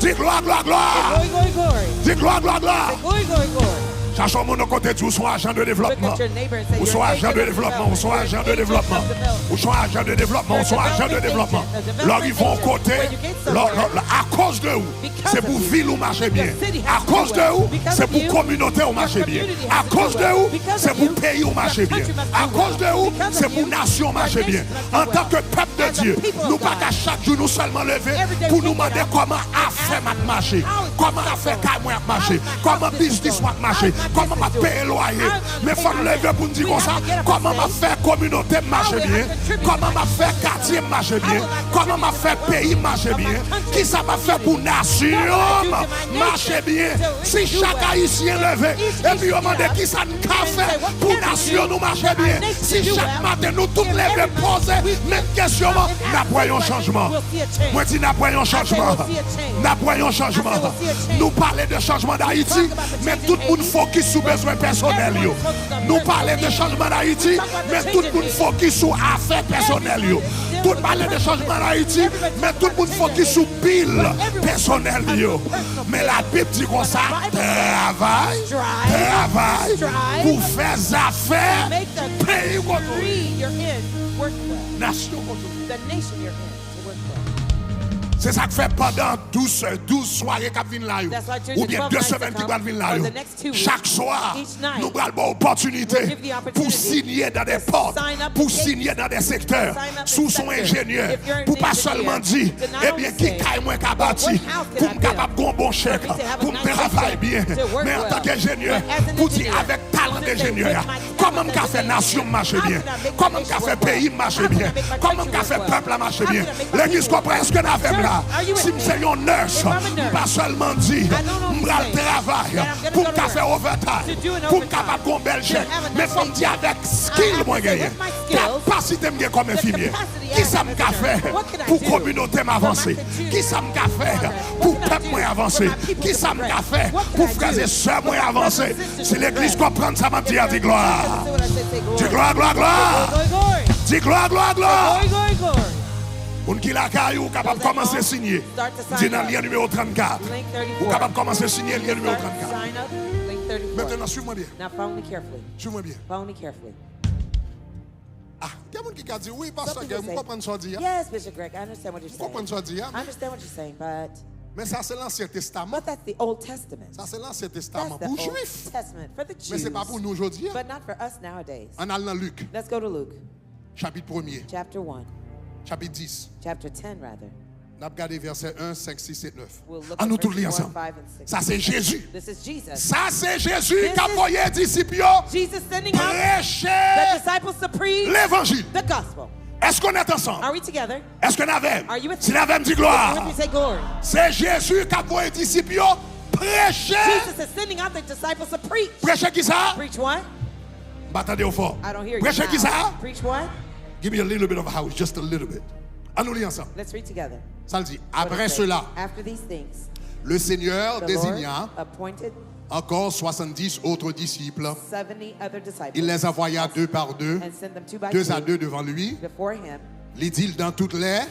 Di glwa, glwa, glwa. Di glwa, glwa, glwa. Chache yon moun nan kote, di, ou se yon ajan de devlòpman. Ou se yon ajan de devlòpman. Ou se yon ajan de devlòpman. Ou se yon ajan de devlòpman. Ou se yon ajan de devlòpman. Lè w rive yon kote, lè, lè, lè, akoz de ou, se pou vil ou mache byen. Akoz de ou, se pou kominote w mache byen. Akoz de ou, se pou peyi w mache byen. Akoz de ou, se pou nasyon w mache byen. Antanke pèp de Dye, nou pa ka chak jou nou sèlman leve pou nou mande kòman afè m ap mache, kòman afè kay mwen ap mache, kòman biznis mwen ap mache, Kòman m ap peye lwaye? Men fò n leve pou n di konsa, kòman m ap fè kominote m mache byen? Kòman m ap fè katye m mache byen? Kòman m ap fè peyi m mache byen? Kisa m ap fè pou nasyon m mache byen? Si chak Ayisyen leve epi yo mande kisa n ka fè pou nasyon nou mache byen, si chak maten nou tout leve poze menm kesyon an, n ap wè yon chanjman. Mwen di n ap wè yon chanjman. N ap wè yon chanjman. Nou pale de chanjman Dayiti, men tout moun fokis sou bezwen pèsonèl yo. Nou pale de chanjman Dayiti, men tout moun fokis sou afè pèsonèl yo. Tout pale de chanjman Dayiti, men tout moun fokis sou bil pèsonèl yo. Men Labib di konsa, travay, travay pou fè zafè peyi kote w ye. Nasyon kote w ye. Se sa k fè pandan douz, douz sware k ap vin la yo, oubyen de semèn ki pral vin la yo, chak swa, nou pral ba w opòtinite pou w siyen nan de pòt, pou w siyen nan de sektè. Si w se yon enjenyè, pou w pa sèlman di, ebyen, ki kay mwen ka bati pou m kapab gen yon bon chèk, pou m travay byen. Men antanke enjenyè, pou w di, avèk talan enjenyè a, kòman m ka fè nasyon m mache byen? Kòman m ka fè peyi m mache byen? Kòman m ka fè pèp la mache byen? Legliz, konprann, èske n avè m la? Si m se yon nurse, m pa sèlman di m pral travay pou m ka fè overtime, pou m kapab gen yon bèl chèk, men fò m di avèk skill mwen genyen, kapasite m gen kòm enfimyè, kisa m ka fè pou kominote m avanse? Kisa m ka fè pou pèp mwen avanse? Kisa m ka fè pou frè e sè mwen avanse? Si legliz konprann sa m ap di a, di glwa. Di glwa, glwa, glwa. Di glwa, glwa, glwa. Moun ki lakay ou kapab kòmanse siyen. Di nan lyen nimewo trannkat. Ou kapab kòmanse siyen lyen nimewo trannkat. Mentnan, swiv mwen byen. Swiv mwen byen. Ah, gen moun ki ka di, wi, pastè Greg, m konprann sa w di a. M konprann sa w di a, men men sa se Lansyen Testaman. Sa se Lansyen Testaman pou Jwif. Men se pa pou nou jodi a. Ann al nan Lik, chapit premye, chapit dis. N ap gade vèsè en, senk, sis, sèt, nèf. Ann nou tout li ansanm. Sa se Jezi. Sa se Jezi k ap voye disip yo preche levanjil. Èske nou ansanm? Èske n avè m? Si n avè m, di glwa. Se Jezi k ap voye disip yo preche. Preche kisa? M pa tande w fò. Preche kisa? Give me a little bit of a house, just a little bit. Ann nou li ansanm. Sa l di, après cela, le Seigneur désigna encore soixante-dix autres disciples. Il les envoya deux par deux, deux à deux devant lui. Li di l, dans toutes les,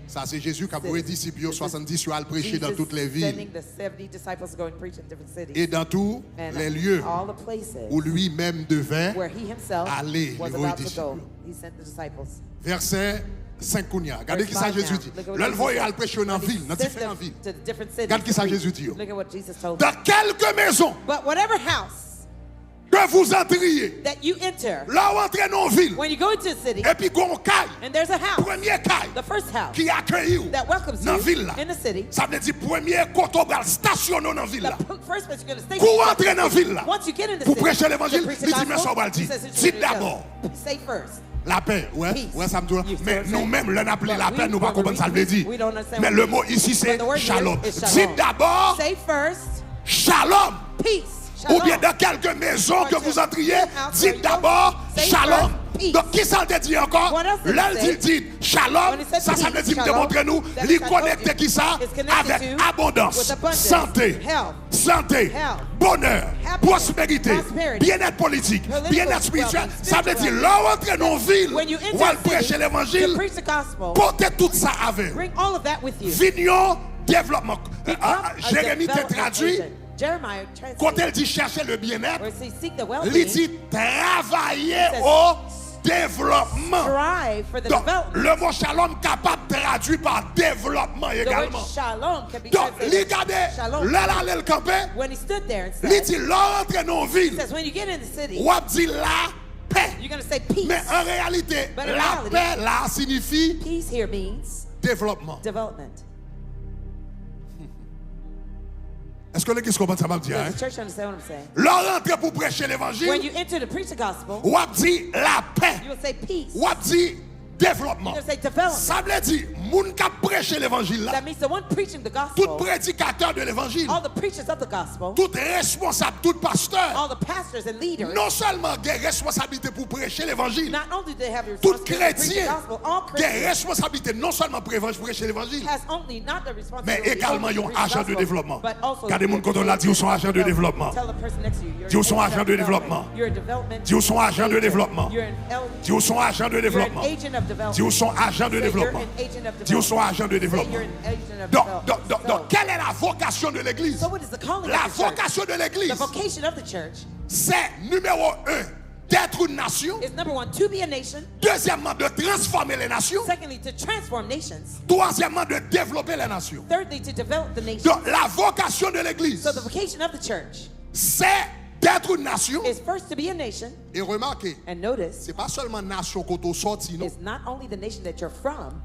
sa se Jezi k ap voye disip yo, swasanndis yo al preche dans toutes les villes et dans tous les lieux où lui-même devait aller. Li voye disip yo. Vèsè senk kounye a. Gade kisa Jezi di. Lè l voye yo al preche yo nan vil, nan diferan vil. Gade kisa Jezi di yo. Dans quelque maison que vous entriez, lè w antre nan yon vil, epi gen yon kay, premye kay ki akeyi w nan vil la, sa vle di premye kote w pral stasyone w nan vil la. Kou w antre nan vil la pou preche levanjil, li di, men sa w pral di. Di dabò, lapè. Ou wè, ou wè sa m di w la? Men nou menm, lè n ap li lapè, nou pa konprann sa l vle di. Men le mot ici, c'est shalom. Di dabò, shalom. Oubyen, dans quelque maison que vous entriez, dites d'abord shalom. Donk, kisa l te di ankò? Lè l di l di shalom, sa, sa vle di, m te montre nou, li konekte kisa? Avèk abondans, sante, sante, bonè, pwosperite, byennèt politik, byennèt espirityèl. Sa vle di, lè w antre nan yon vil, w al preche levanjil, pote tout sa avè w. Vin yon devlòpman. Jeremi te tradui kote l di chèche le byennèt, li di travaye o devlòpman. Donk, le mot shalom kapab tradui pa devlòpman egalman. Donk, li gade, lè l ale l kanpe, li di, lè w antre nan yon vil, w ap di lapè. Men an reyalite, lapè la siyifi devlòpman. Èske legliz konprann sa m ap di a? Does the church understand what I'm saying? Lè w rantre pou preche levanjil, when you enter to preach the gospel, w ap di lapè, you will say peace, w ap di devlòpman. You will say development. Sa vle di, moun k ap preche levanjil la, that means the one preaching the gospel, tout predikatè de levanjil, all the preachers of the gospel, tout responsab, tout pastè, all the pastors and leaders, non sèlman gen responsablite pou preche levanjil, not only do they have the tout responsibility to preach the kretyen gospel, all gen Christians responsablite non sèlman pou preche levanjil, has only not the men egalman yon ajan de devlòpman. Gade moun kote w la, di w se yon ajan de devlòpman. Di w se yon ajan de devlòpman. Di w se yon ajan de devlòpman. Di w se yon ajan de devlòpman. Di w se yon ajan de devlòpman. Di w se yon ajan de devlòpman. Donc, donc, donc, donc, quelle est la vocation de l'église? La vocation de l'église, c'est numéro un, d'être une nation. Is number one, to be a nation. Deuxièmement, de transformer les nations. Secondly, to transform nations. Troisièmement, de développer les nations. Thirdly, to develop the nation. Donc, la vocation de l'église, so the vocation of the church, c'est d'être une nation. Is first to be a nation. Et remarquez, and notice, c'est pas seulement nation kote w sòti, non. It's not only the nation that you're from.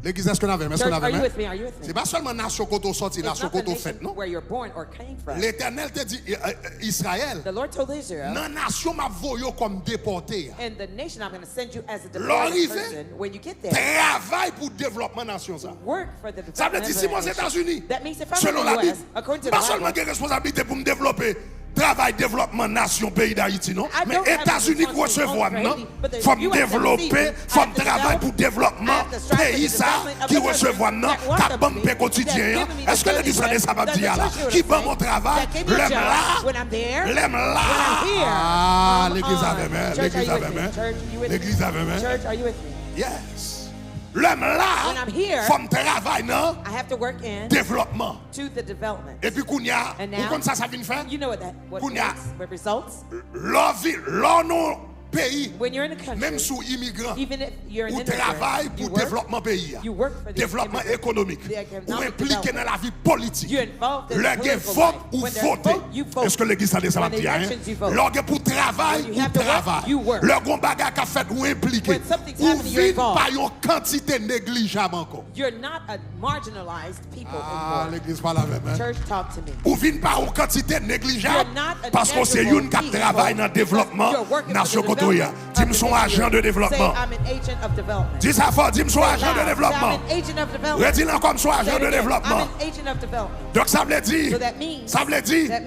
Legliz, èske n avè m? Èske n avè m? Church, are you with me? Are you with me? Se pa sèlman nasyon kote w sòti, nasyon kote w fèt, non. It's not the nation where you're born or came from. Letènèl te di, eh, eh, Izrayèl, the Lord told Israel, nan nasyon m ap voye w kòm depòte a, and the nation I'm gonna send you as a deported person, when you get there, lè w rive, travay pou devlòpman nasyon sa. Work for the development of that nation. Sa vle di, si m Ozetazini, that means if I'm in the U S, according to the Bible, selon Labib, m pa sèlman gen responsablite pou m devlope travay devlòpman nasyon peyi Dayiti, non. Men Etazini ki resevwa m nan, fò m devlope, fò m travay pou devlòpman peyi sa ki resevwa m nan, k ap ban m pen kotidyen an. Èske legliz tande sa m ap di a la? Ki ban m yon travay, lè m la, lè m la. Ah, legliz avè m, legliz avè m, legliz avè m. Yes. Lè m la, fò m travay nan devlòpman. Epi kounye a, ou konn sa sa vin fè? Kounye a, lè w vin, lè w nan yon peyi, menm si w imigran, ou travay pou devlòpman peyi a, devlòpman ekonomik. Ou enplike nan lavi politik. Lè gen vòt, ou vote. Èske legliz tande sa m ap di a, en? Lè w gen pou travay, ou travay. Lè gen yon bagay k ap fèt, ou enplike. Ou vin pa yon kantite neglijab ankò. You're not a marginalized people anymore. Ah, legliz pale avè m, en. Church, talk to me. Ou vin pa yon kantite neglijab paske w se youn k ap travay nan devlòpman nasyon kote w ye a. Di m se yon ajan de devlòpman. Say, I'm an agent of development. Di sa fò, di m se yon ajan de devlòpman. Say it loud. Say, I'm an agent of development. Redi l ankò, m se yon ajan de devlòpman. Say it again. I'm an agent of development. Donk sa vle di, sa vle di, l-,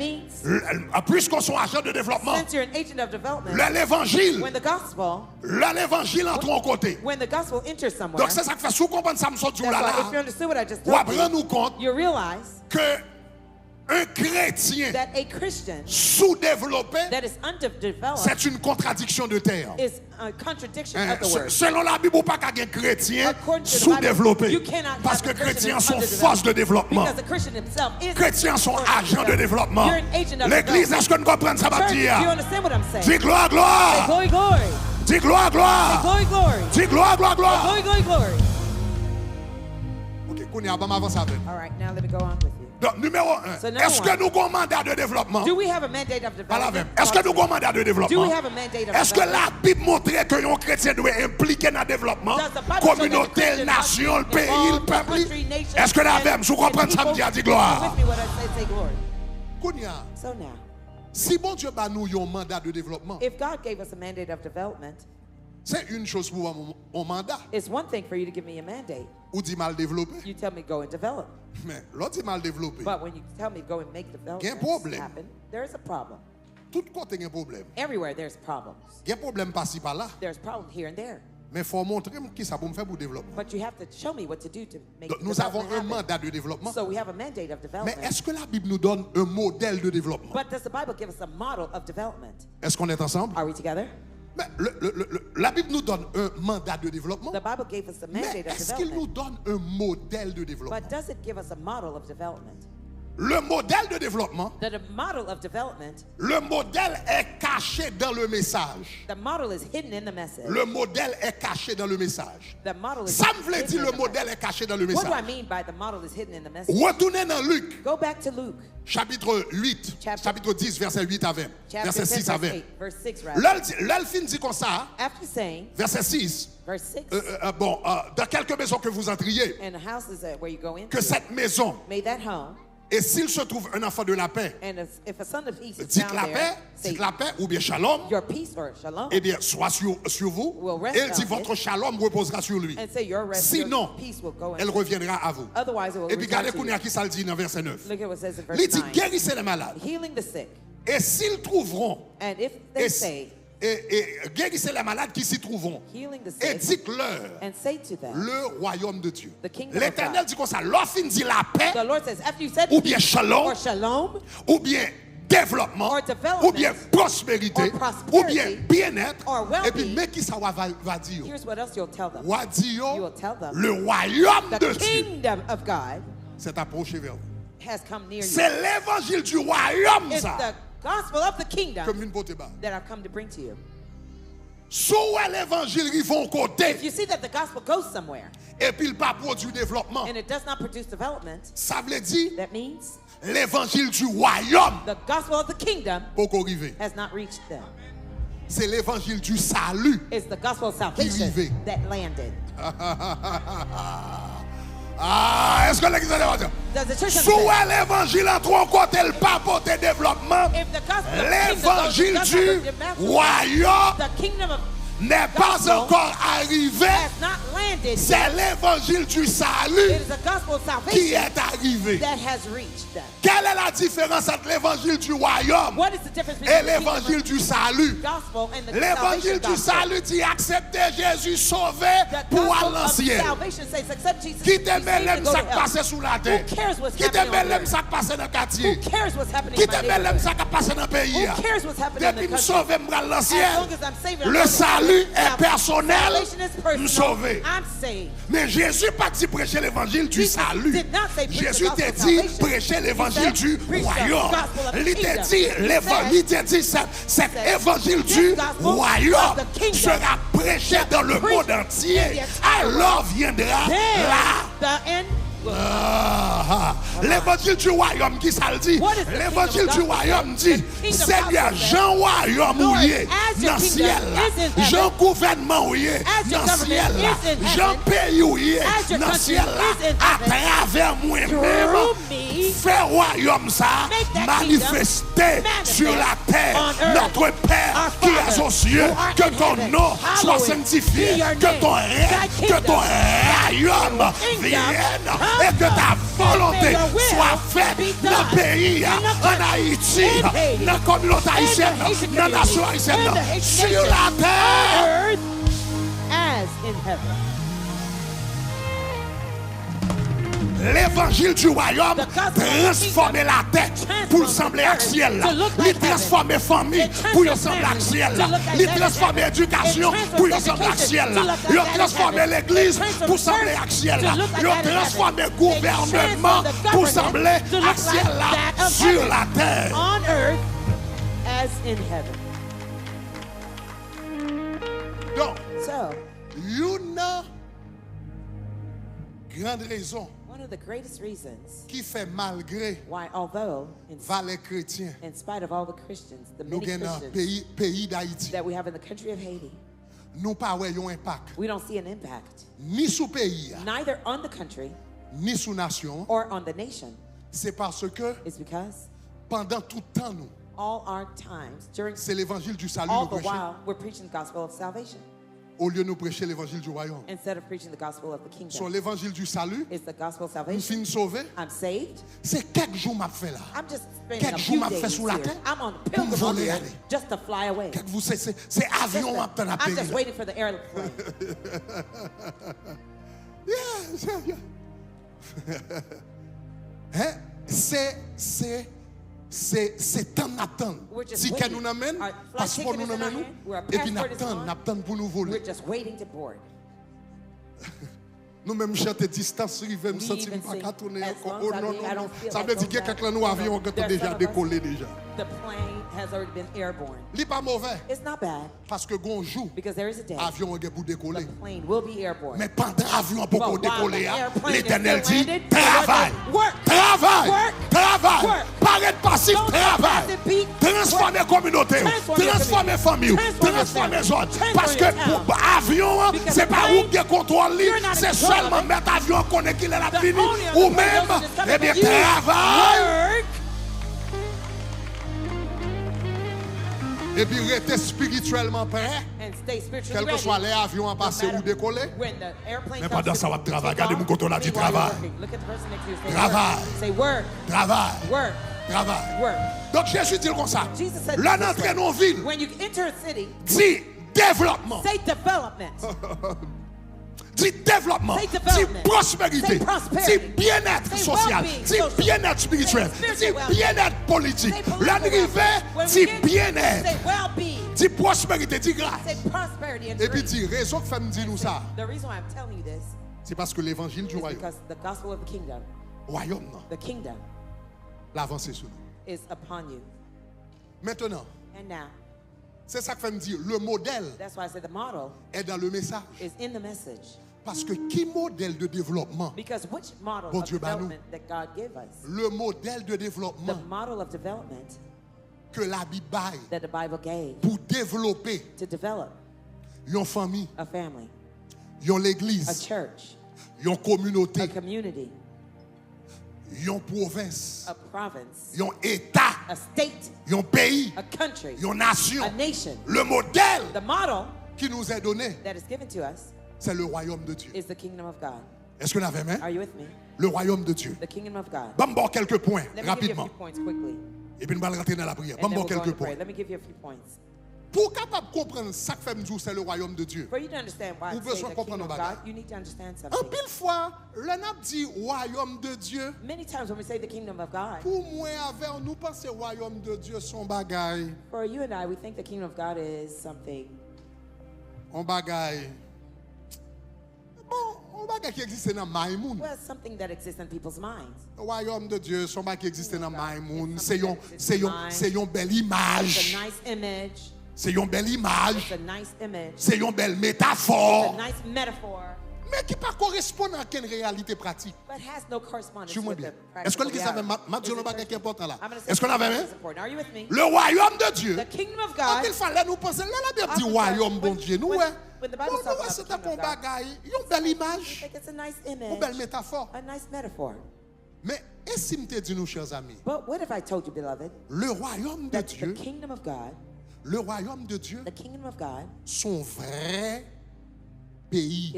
l-, piske w se yon ajan de devlòpman, since you're an agent of development, lè levanjil, when the gospel, lè levanjil antre yon kote. When the gospel enters somewhere, donk se sa k fè, si w konprann sa m sot di w la, that's why, if you understood what I just told you, w ap rann ou kont, you realize, ke un chrétien, that a Christian, soudéveloppé, that is underdeveloped, c'est une contradiction de terme. Is a contradiction of the word. Selon Labib, ou pa ka gen kretyen soudevlope. Paske kretyen an se yon fòs de devlòpman. Kretyen an se yon ajan de devlòpman. Legliz, èske n konprann sa m ap di a? Di glwa, glwa! Di glwa, glwa! Di glwa, glwa, glwa! Ok, kounye a, ban m avanse avè n. Donk, nimewo en, èske nou gen yon manda de devlòpman? Pale avè m. Èske nou gen yon manda de devlòpman? Èske Labib montre ke yon kretyen dwe enplike nan devlòpman kominote l, nasyon l, peyi l, pèp li? Èske n avè m? Si w konprann sa m di a, di glwa. Kounye a, si Bondye ba nou yon manda de devlòpman, se yon choz pou w ban m yon manda. Ou di m al devlope. Men lè w di m al devlope, gen pwoblèm. Tout kote gen pwoblèm. Gen pwoblèm pasi pala. Men fò w montre m kisa pou m fè pou devlòpman. Donk, nous avons un mandat de développement. Men èske Labib nou donn un modèle de développement? Est-ce qu'on est ensemble? Men le, le, le, le, Labib nou donn un mandat de développement. Men èske l nou donn un modèle de développement? Le modèle de développement, le modèle est caché dans le message. Le modèle est caché dans le message. Sa m vle di, le modèle est caché dans le message. Retounen nan Lik, chapitre huit, chapitre dix, vèsè uit a ven, vèsè sis a ven. Lè l di, lè l fin di konsa, vèsè sis, euh, euh, euh, bon, euh, dans quelque maison que vous entriez, que cette maison Et s'il se trouve un enfant de la paix, and if, if a son of peace is found there, say, dites la paix, dites la paix, ou bien shalom, your peace or shalom, eh bien, soit sur, sur vous. Will rest on it. Et il dit, votre shalom reposera sur lui. And say, your rest, your peace will go in. Sinon, elle reviendra à vous. Otherwise, it will return to you. Epi gade kounye a ki sa l di nan vèsè nèf. Look at what it says in verse nine. Li di, guérissez les malades. Healing the sick. Et s'ils trouveront, and if they say, et, et guérissez les malades qui s'y trouveront, healing the sick, et dites-leur, and say to them, le royaume de Dieu. The kingdom of God. Letènèl di konsa, lè w fin di lapè, the Lord says, after you said peace, oubyen shalom, or shalom, oubyen devlòpman, or development, oubyen pwosperite, or prosperity, oubyen byennèt, or well-being, epi men ki sa w a va, va di yo. Here's what else you'll tell them. W a di yo, you will tell them, le royaume de Dieu, the kingdom of God, s'est approché vers vous. Has come near you. Se levanjil di wayòm sa. It's the gospel of the kingdom, ke m vin pote ba nou, that I've come to bring to you. Si w wè levanjil rive yon kote, if you see that the gospel goes somewhere, epi l pa pwodui devlòpman, and it does not produce development, sa vle di, that means, levanjil di wayòm, the gospel of the kingdom, poko rive, has not reached them. Se levanjil di sali, it's the gospel of salvation, ki rive, that landed. Ah, èske legliz an devan? Does the church understand? Si w wè levanjil antre yon kote, l pa pote devlòpman, if the gospel of the kingdom doesn't, levanjil di wayòm, the kingdom of gospel, n'est pas encore arrivé, has not landed yet. C'est l'évangile du salut, it is the gospel of salvation, qui est arrivé, that has reached them. Quelle est la différence entre l'évangile du royaume et l'évangile du salut? What is the difference between the kingdom of gospel and the salvation gospel? L'évangile du salut dit, acceptez Jésus, sauvé, pou w al nan syèl. The gospel of salvation says, accept Jesus, be saved, and go to heaven. Kite mele m sa k pase sou latè. Who cares what's happening on earth? Kite mele m sa k pase nan katye. Who cares what's happening in my neighborhood? Kite mele m sa k ap pase nan peyi a. Who cares what's happening in the country? Depi m sove, m pral nan syèl. As long as I'm saved, I'm going to heaven. Le salut est personnel, m sove. Salvation is personal. I'm saved. Men Jezi pa t di preche levanjil di sali. Jesus did not say preach the gospel of salvation. Jezi te di preche levanjil di wayòm. He said, preach the gospel of the kingdom. Li te di, he said, li te di, cet, cet évangile du royaume sera prêché dans le monde entier. This gospel of the kingdom will be preached in the entire world. Alè a viendra la. Then the end will come. Ah, levanjil di wayòm, ki sa l di? What is the kingdom of God? Levanjil di wayòm di, Senyè, jan wayòm ou ye nan syèl la, jan gouvènman ou ye nan syèl la, jan peyi w ye nan syèl la, atravè mwen menm, fè wayòm sa a manifeste sur la terre. Notre Père qui es aux cieux, que ton nom soit sanctifié, que ton règne, que ton royaume vienne et que ta volonté soit faite nan peyi a, ann Ayiti, nan kominote ayisyèn nan, nan nasyon ayisyèn nan, sur la terre as in heaven. Levanjil di wayòm transfòme latè pou l sanble ak syèl la. Li transfòme fanmi pou yo sanble ak syèl la. Li transfòme edikasyon pou yo sanble ak syèl la. Yo transfòme legliz pou sanble ak syèl la. Yo transfòme gouvènman pou sanble ak syèl la, sur la terre. On earth as in heaven. Donk, so, youn nan gran rezon, one of the greatest reasons, ki fè malgre, why, although, in, valè kretyen, in spite of all the Christians, the many Christians, nou gen nan peyi, peyi Dayiti, that we have in the country of Haiti, nou pa wè yon enpak, we don't see an impact, ni sou peyi a, neither on the country, ni sou nasyon an, or on the nation. Se paske, it's because, pandan tout tan nou, all our times, during, se levanjil di sali nou preche. All the while, we're preaching the gospel of salvation. Olye nou preche levanjil di wayòm. Instead of preaching the gospel of the kingdom. So, levanjil di sali, it's the gospel of salvation. M fin sove. I'm saved. Se kèk jou m ap fè la. I'm just spending a few days here. Kèk jou m ap fè sou latè pou m vole ale. I'm on a pilgrim on the earth just to fly away. Kèk jou se, se, se avyon m ap tann ap derive. Listen, I'm just waiting for the airplane. Yeah, yeah, yeah. Hein? Se, se, se, se tann n ap tann. We're just waiting. Tikè nou nan men n, paspò nou nan men nou, epi n ap tann, n ap tann pou nou vole. Our flight ticket is on. Our, our flight ticket is on. We're just waiting to board. Nou menm chante, distans rive, m santi m pa ka tounen ankò. Oh, non, non, non. Sa vle di gen kèk lan nou avyon an gentan deja dekole deja. There's some of us, the plane has already been airborne. Li pa move. It's not bad. Paske gon jou, because there is a day, avyon an gen pou dekole. The plane will be airborne. Men pandan avyon an poko dekole a, Letènèl di, travay, travay, travay, pa Ret pasif, travay. Transfòme kominote w, transfòme fanmi w, transfòme zòn. Paske pou avyon an, se pa ou ki gen kontwòl li, se sèlman mèt avyon an konnen kilè l ap vini. Ou menm, ebyen, travay. Epi rete espirityèlman prè, kèlkeswa lè avyon an pase ou dekole. Men pandan sa w ap travay, gade moun kote w la, di, travay. Travay. Travay. Travay. Donk, Jezi di l konsa, lè n antre nan yon vil, di, devlòpman. Di, devlòpman. Di, pwosperite. Di, byennèt sosyal. Di, byennèt espirityèl. Di, byennèt politik. Lè n rive, di, byennèt. Di, pwosperite. Di, gras. Epi di, rezon k fè m di nou sa, se paske levanjil di wayòm, wayòm nan, l avanse sou nou. Mentenan, se sa k fè m di, le modèl est dans le message. Paske ki modèl de devlòpman Bondye ba nou? Le modèl de devlòpman ke Labib bay pou devlope yon fanmi, yon legliz, yon kominote, yon pwovens, yon eta, yon peyi, yon nasyon. Le modèl qui nous est donné, c'est le royaume de Dieu. Est-ce que vous avez amen? Le royaume de Dieu. Ban m ba w kèlke pwen rapidman. Epi n pral rantre nan lapriyè. Ban m ba w kèlke pwen. Pou w kapab konprann sa k fè m di w c'est le royaume de Dieu, ou bezwen konprann yon bagay. Anpil fwa, lè n ap di royaume de Dieu, pou mwen avè w, nou panse royaume de Dieu se yon bagay, yon bagay, bon, yon bagay ki egziste nan may moun. Wayòm de Dye se yon bagay ki egziste nan may moun. Se yon, se yon, se yon bèl imaj. Se yon bèl imaj. Se yon bèl metafò. Men ki pa koresponn a okenn reyalite pratik. Suiv mwen byen. Èske w gen sa avè m? M ap di w yon bagay ki enpòtan la. Èske w avè m? Le royaume de Dieu. Anpil fwa, lè nou panse, lè Labib ap di wayòm Bondye, nou wè, bon, nou wè se tankou yon bagay, yon bèl imaj, yon bèl metafò. Men e si m te di nou, chè zanmi, le royaume de Dieu, le royaume de Dieu, se yon vrè peyi.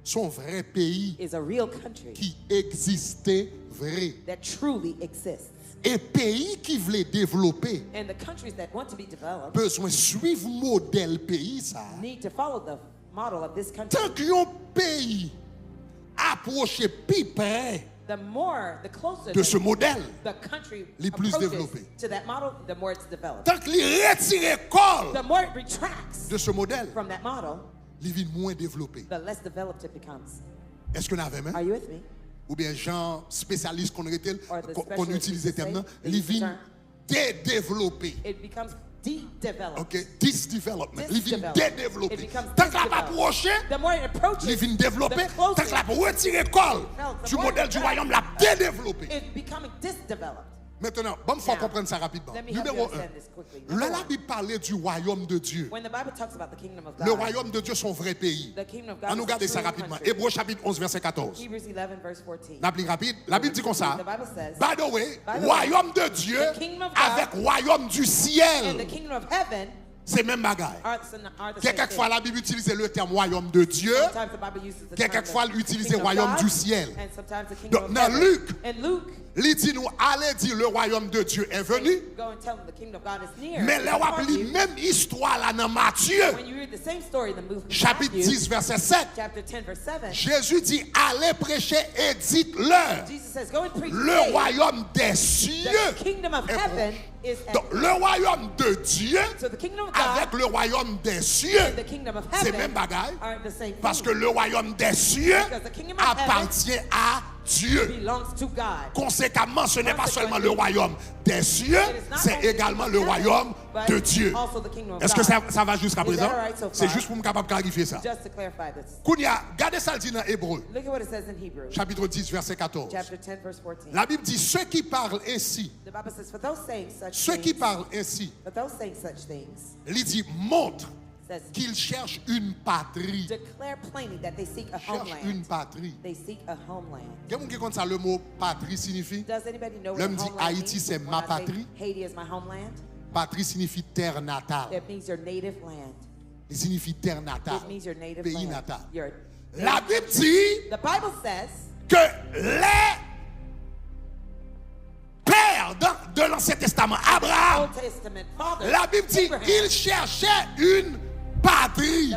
Se yon vrè peyi ki egziste vre. E peyi ki vle devlope bezwen suiv modèl peyi sa a. Tank yon peyi apwoche pi prè de se modèl, li plis devlope. Tank li retire kò l de se modèl, li vin mwen devlope. Èske n avè m? Oubyen jan espesyalis konn rete l, konn itilize tèm nan, li vin dedevlope. Ok, disdevelopment. Li vin dedevlope. Tank l ap apwoche, li vin devlope. Tank l ap retire kò l du modèl du royaume, l ap dedevlope. Mentenan, ban m fè w konprann sa rapidman. Nimewo en, lè Labib pale du royaume de Dieu, le royaume de Dieu se yon vrè peyi. Ann nou gade sa rapidman. Ebre chapit onz, vèsè katòz. N ap li rapid. Labib di konsa, by the way, wayòm de Dye avèk wayòm du syèl se menm bagay. Gen kèk fwa Labib itilize le tèm wayòm de Dye, gen kèk fwa l itilize wayòm du syèl. Donk, nan Lik, li di nou, allez dire le royaume de Dieu est venu. Men lè w ap li menm istwa la nan Matye, chapit dis, vèsè sèt, Jezi di, allez prêcher et dites-leur, le royaume des cieux est proche. Donk, le royaume de Dieu avèk le royaume des cieux se menm bagay, paske le royaume des cieux appartient à Dieu. Conséquemment, ce n'est pas seulement le royaume des cieux, c'est également le royaume de Dieu. Est-ce que ça, ça va jusqu'à présent? C'est juste pour m kapab klarifiye sa. Kounye a, gade sa l di nan Ebre, chapitre dix, verset quatorze. La Bible dit, ceux qui parlent ainsi, ceux qui parlent ainsi, li di, montrent qu'ils cherchent une patrie. Cherchent une patrie. Gen moun ki konn sa le mot patrie signifie? Lè m di Ayiti se ma patrie, patrie signifie terre natale. Li signifie terre natale, pays natal. La Bible dit que les pères de l'Ancien Testament, Abraham, la Bible dit, il cherchait une patrie.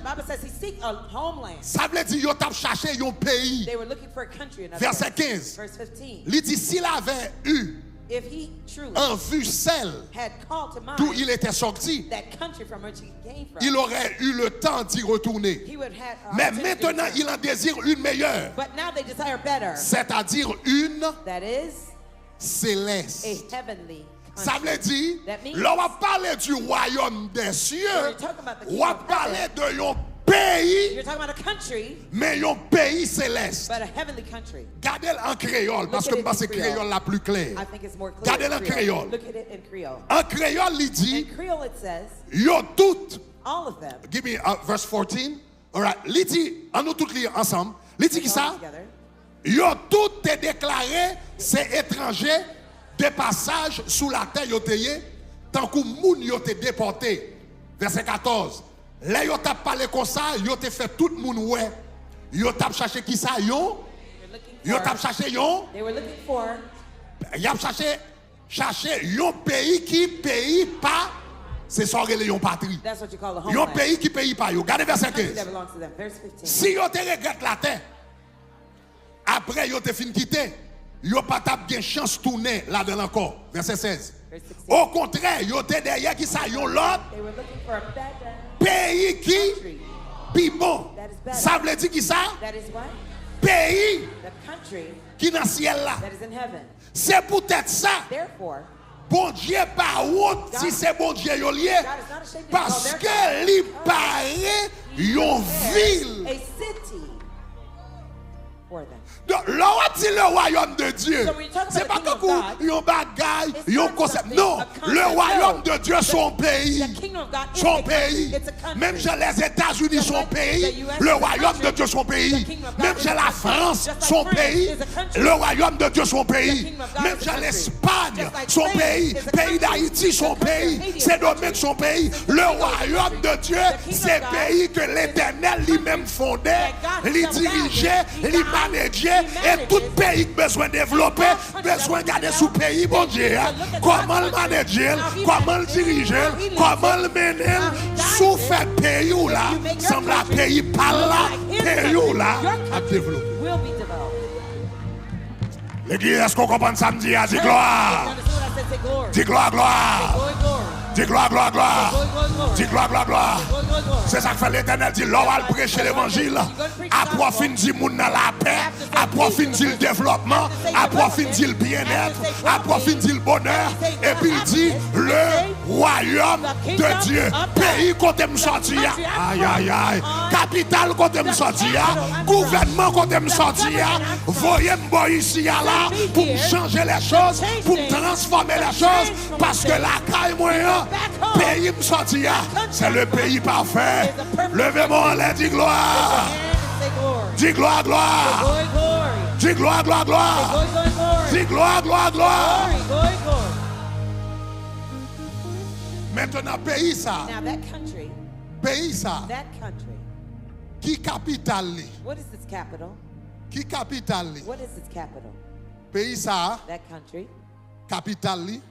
Sa vle di yo t ap chache yon peyi. Verset quinze. Li di, s'il avait eu en vue celle d'où il était sorti, il aurait eu le temps d'y retourner. Mais maintenant, il en désire une meilleure, c'est-à-dire une céleste. Sa vle di, lè w ap pale du royaume des cieux, w ap pale de yon peyi, men yon peyi selès. Gade l an kreyòl, paske m panse kreyòl la pli klè. Gade l an kreyòl. An kreyòl, li di, yo tout. Give me uh, verse fourteen. Alright. Li di, an nou tout li ansanm. Li di ki sa? Yo tout te deklare se etranje de pasaj sou latè yo te ye, tankou moun yo te depòte. Vèsè katòz. Lè yo t ap pale konsa, yo te fè tout moun wè. Yo t ap chache ki sa? Yon. Yo t ap chache yon. Y ap chache, chache yon peyi ki peyi pa, se sa w rele yon patri. Yon peyi ki peyi pa yo. Gade vèsè kenz. Si yo te regrèt latè, apre yo te fin kite, yo pa t ap gen chans tounen ladan l ankò. Vèsè sèz. Okontrè, yo te dèyè ki sa? Yon lòt peyi ki pi bon. Sa vle di ki sa? Peyi ki nan syèl la. Se poutèt sa, Bondye pa wont si se Bondye yo l ye, paske li pare yon vil. Donk, lè w ap di le royaume de Dieu, se pa tankou yon bagay, yon konsèp. Non, le royaume de Dieu se yon peyi. Se yon peyi. Menm jan Lèzetazini se yon peyi, le royaume de Dieu se yon peyi. Menm jan Lafrans se yon peyi, le royaume de Dieu se yon peyi. Menm jan Lespay se yon peyi, peyi Dayiti se yon peyi, Sendomeng se yon peyi. Le royaume de Dieu, se peyi ke Letènèl li menm fonde, li dirije, li maneje, e tout peyi k bezwen devlope, bezwen gade sou peyi Bondye a, kòman l maneje l, kòman l dirije l, kòman l mennen l. Si w fè peyi w la sanble a peyi pa l la, peyi w la ap devlope. Legliz, èske w konprann sa m di a? Di glwa! Di glwa, glwa! Di glwa, glwa, glwa! Di glwa, glwa, glwa! Se sa k fè Letènèl di, lè w al preche levanjil, apre w fin di moun nan lapè, apre w fin di l devlòpman, apre w fin di l byennèt, apre w fin di l bonè, epi l di, le royaume de Dieu. Peyi kote m sòti a. Ay, ay, ay. Kapital kote m sòti a. Gouvènman kote m sòti a. Voye m bò isi a la pou m chanje lè choz, pou m transfòme lè choz. Paske lakay mwen an, peyi m sòti a, se le peyi pafè. Leve men w anlè, di glwa. Di glwa, glwa. Di glwa, glwa, glwa. Di glwa, glwa, glwa. Mentenan, peyi sa a, peyi sa a, ki kapital li? Ki kapital li? Peyi sa a, kapital li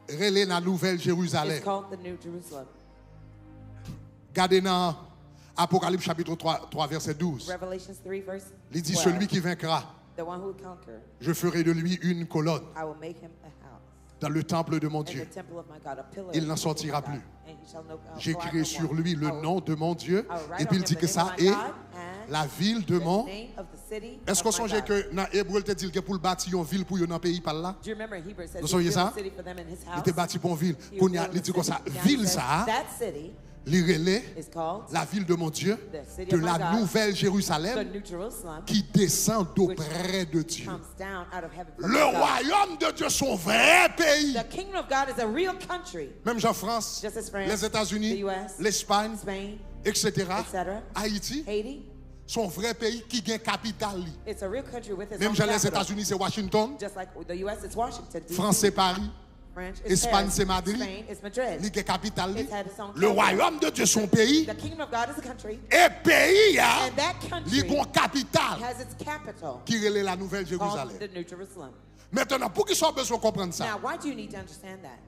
rele la Nouvèl Jerizalèm. Gade nan Apocalypse chapitre trois, trois, verset douze. Li di, celui qui vaincra, je ferai de lui une colonne dans le temple de mon Dieu. Il n'en sortira plus. J'écrirai sur lui le nom de mon Dieu. Epi l di ke sa, e La ville de the mon. name of the city Èske of w my sonje God. Ke nan Ebre, l te di l gen pou l bati yon vil pou yo nan peyi pa l la? Do you remember Hebrews said Nou he would sonje build sa? a city for them in his Li te house? bati pou yon vil. He would Kounye a, build li a di konsa, city. Now vil he sa a, says, that city li rele is called la ville de mon Dieu, the city de of my la God, nouvelle the Jérusalem, New Jerusalem, qui descend which d'auprès de Dieu. Comes down out of heaven from Le God. Royaume de Dieu, son vrai pays. The kingdom of God is a real country. Menm jan Frans, Just as France, Lèzetazini, the U S, Lespay, Spain, et cetera, et cetera, Ayiti, Haiti, son vrè peyi ki gen kapital li. It's a real country with its Menm own jan capital. Lèzetazini se Washington, Just like the U S is Washington, D C, Frans se Paris, French is Espay Paris, se Madrid, Spain is Madrid. Li gen kapital li. It's had its own Le capital. Royaume de Dieu se yon peyi. The kingdom of God is a country, E peyi a, and that li country gon kapital has its capital ki rele la Nouvèl called Jerizalèm. The New Jerusalem. Mentnan, poukisa w bezwen konprann sa? Now, why do you need to understand that?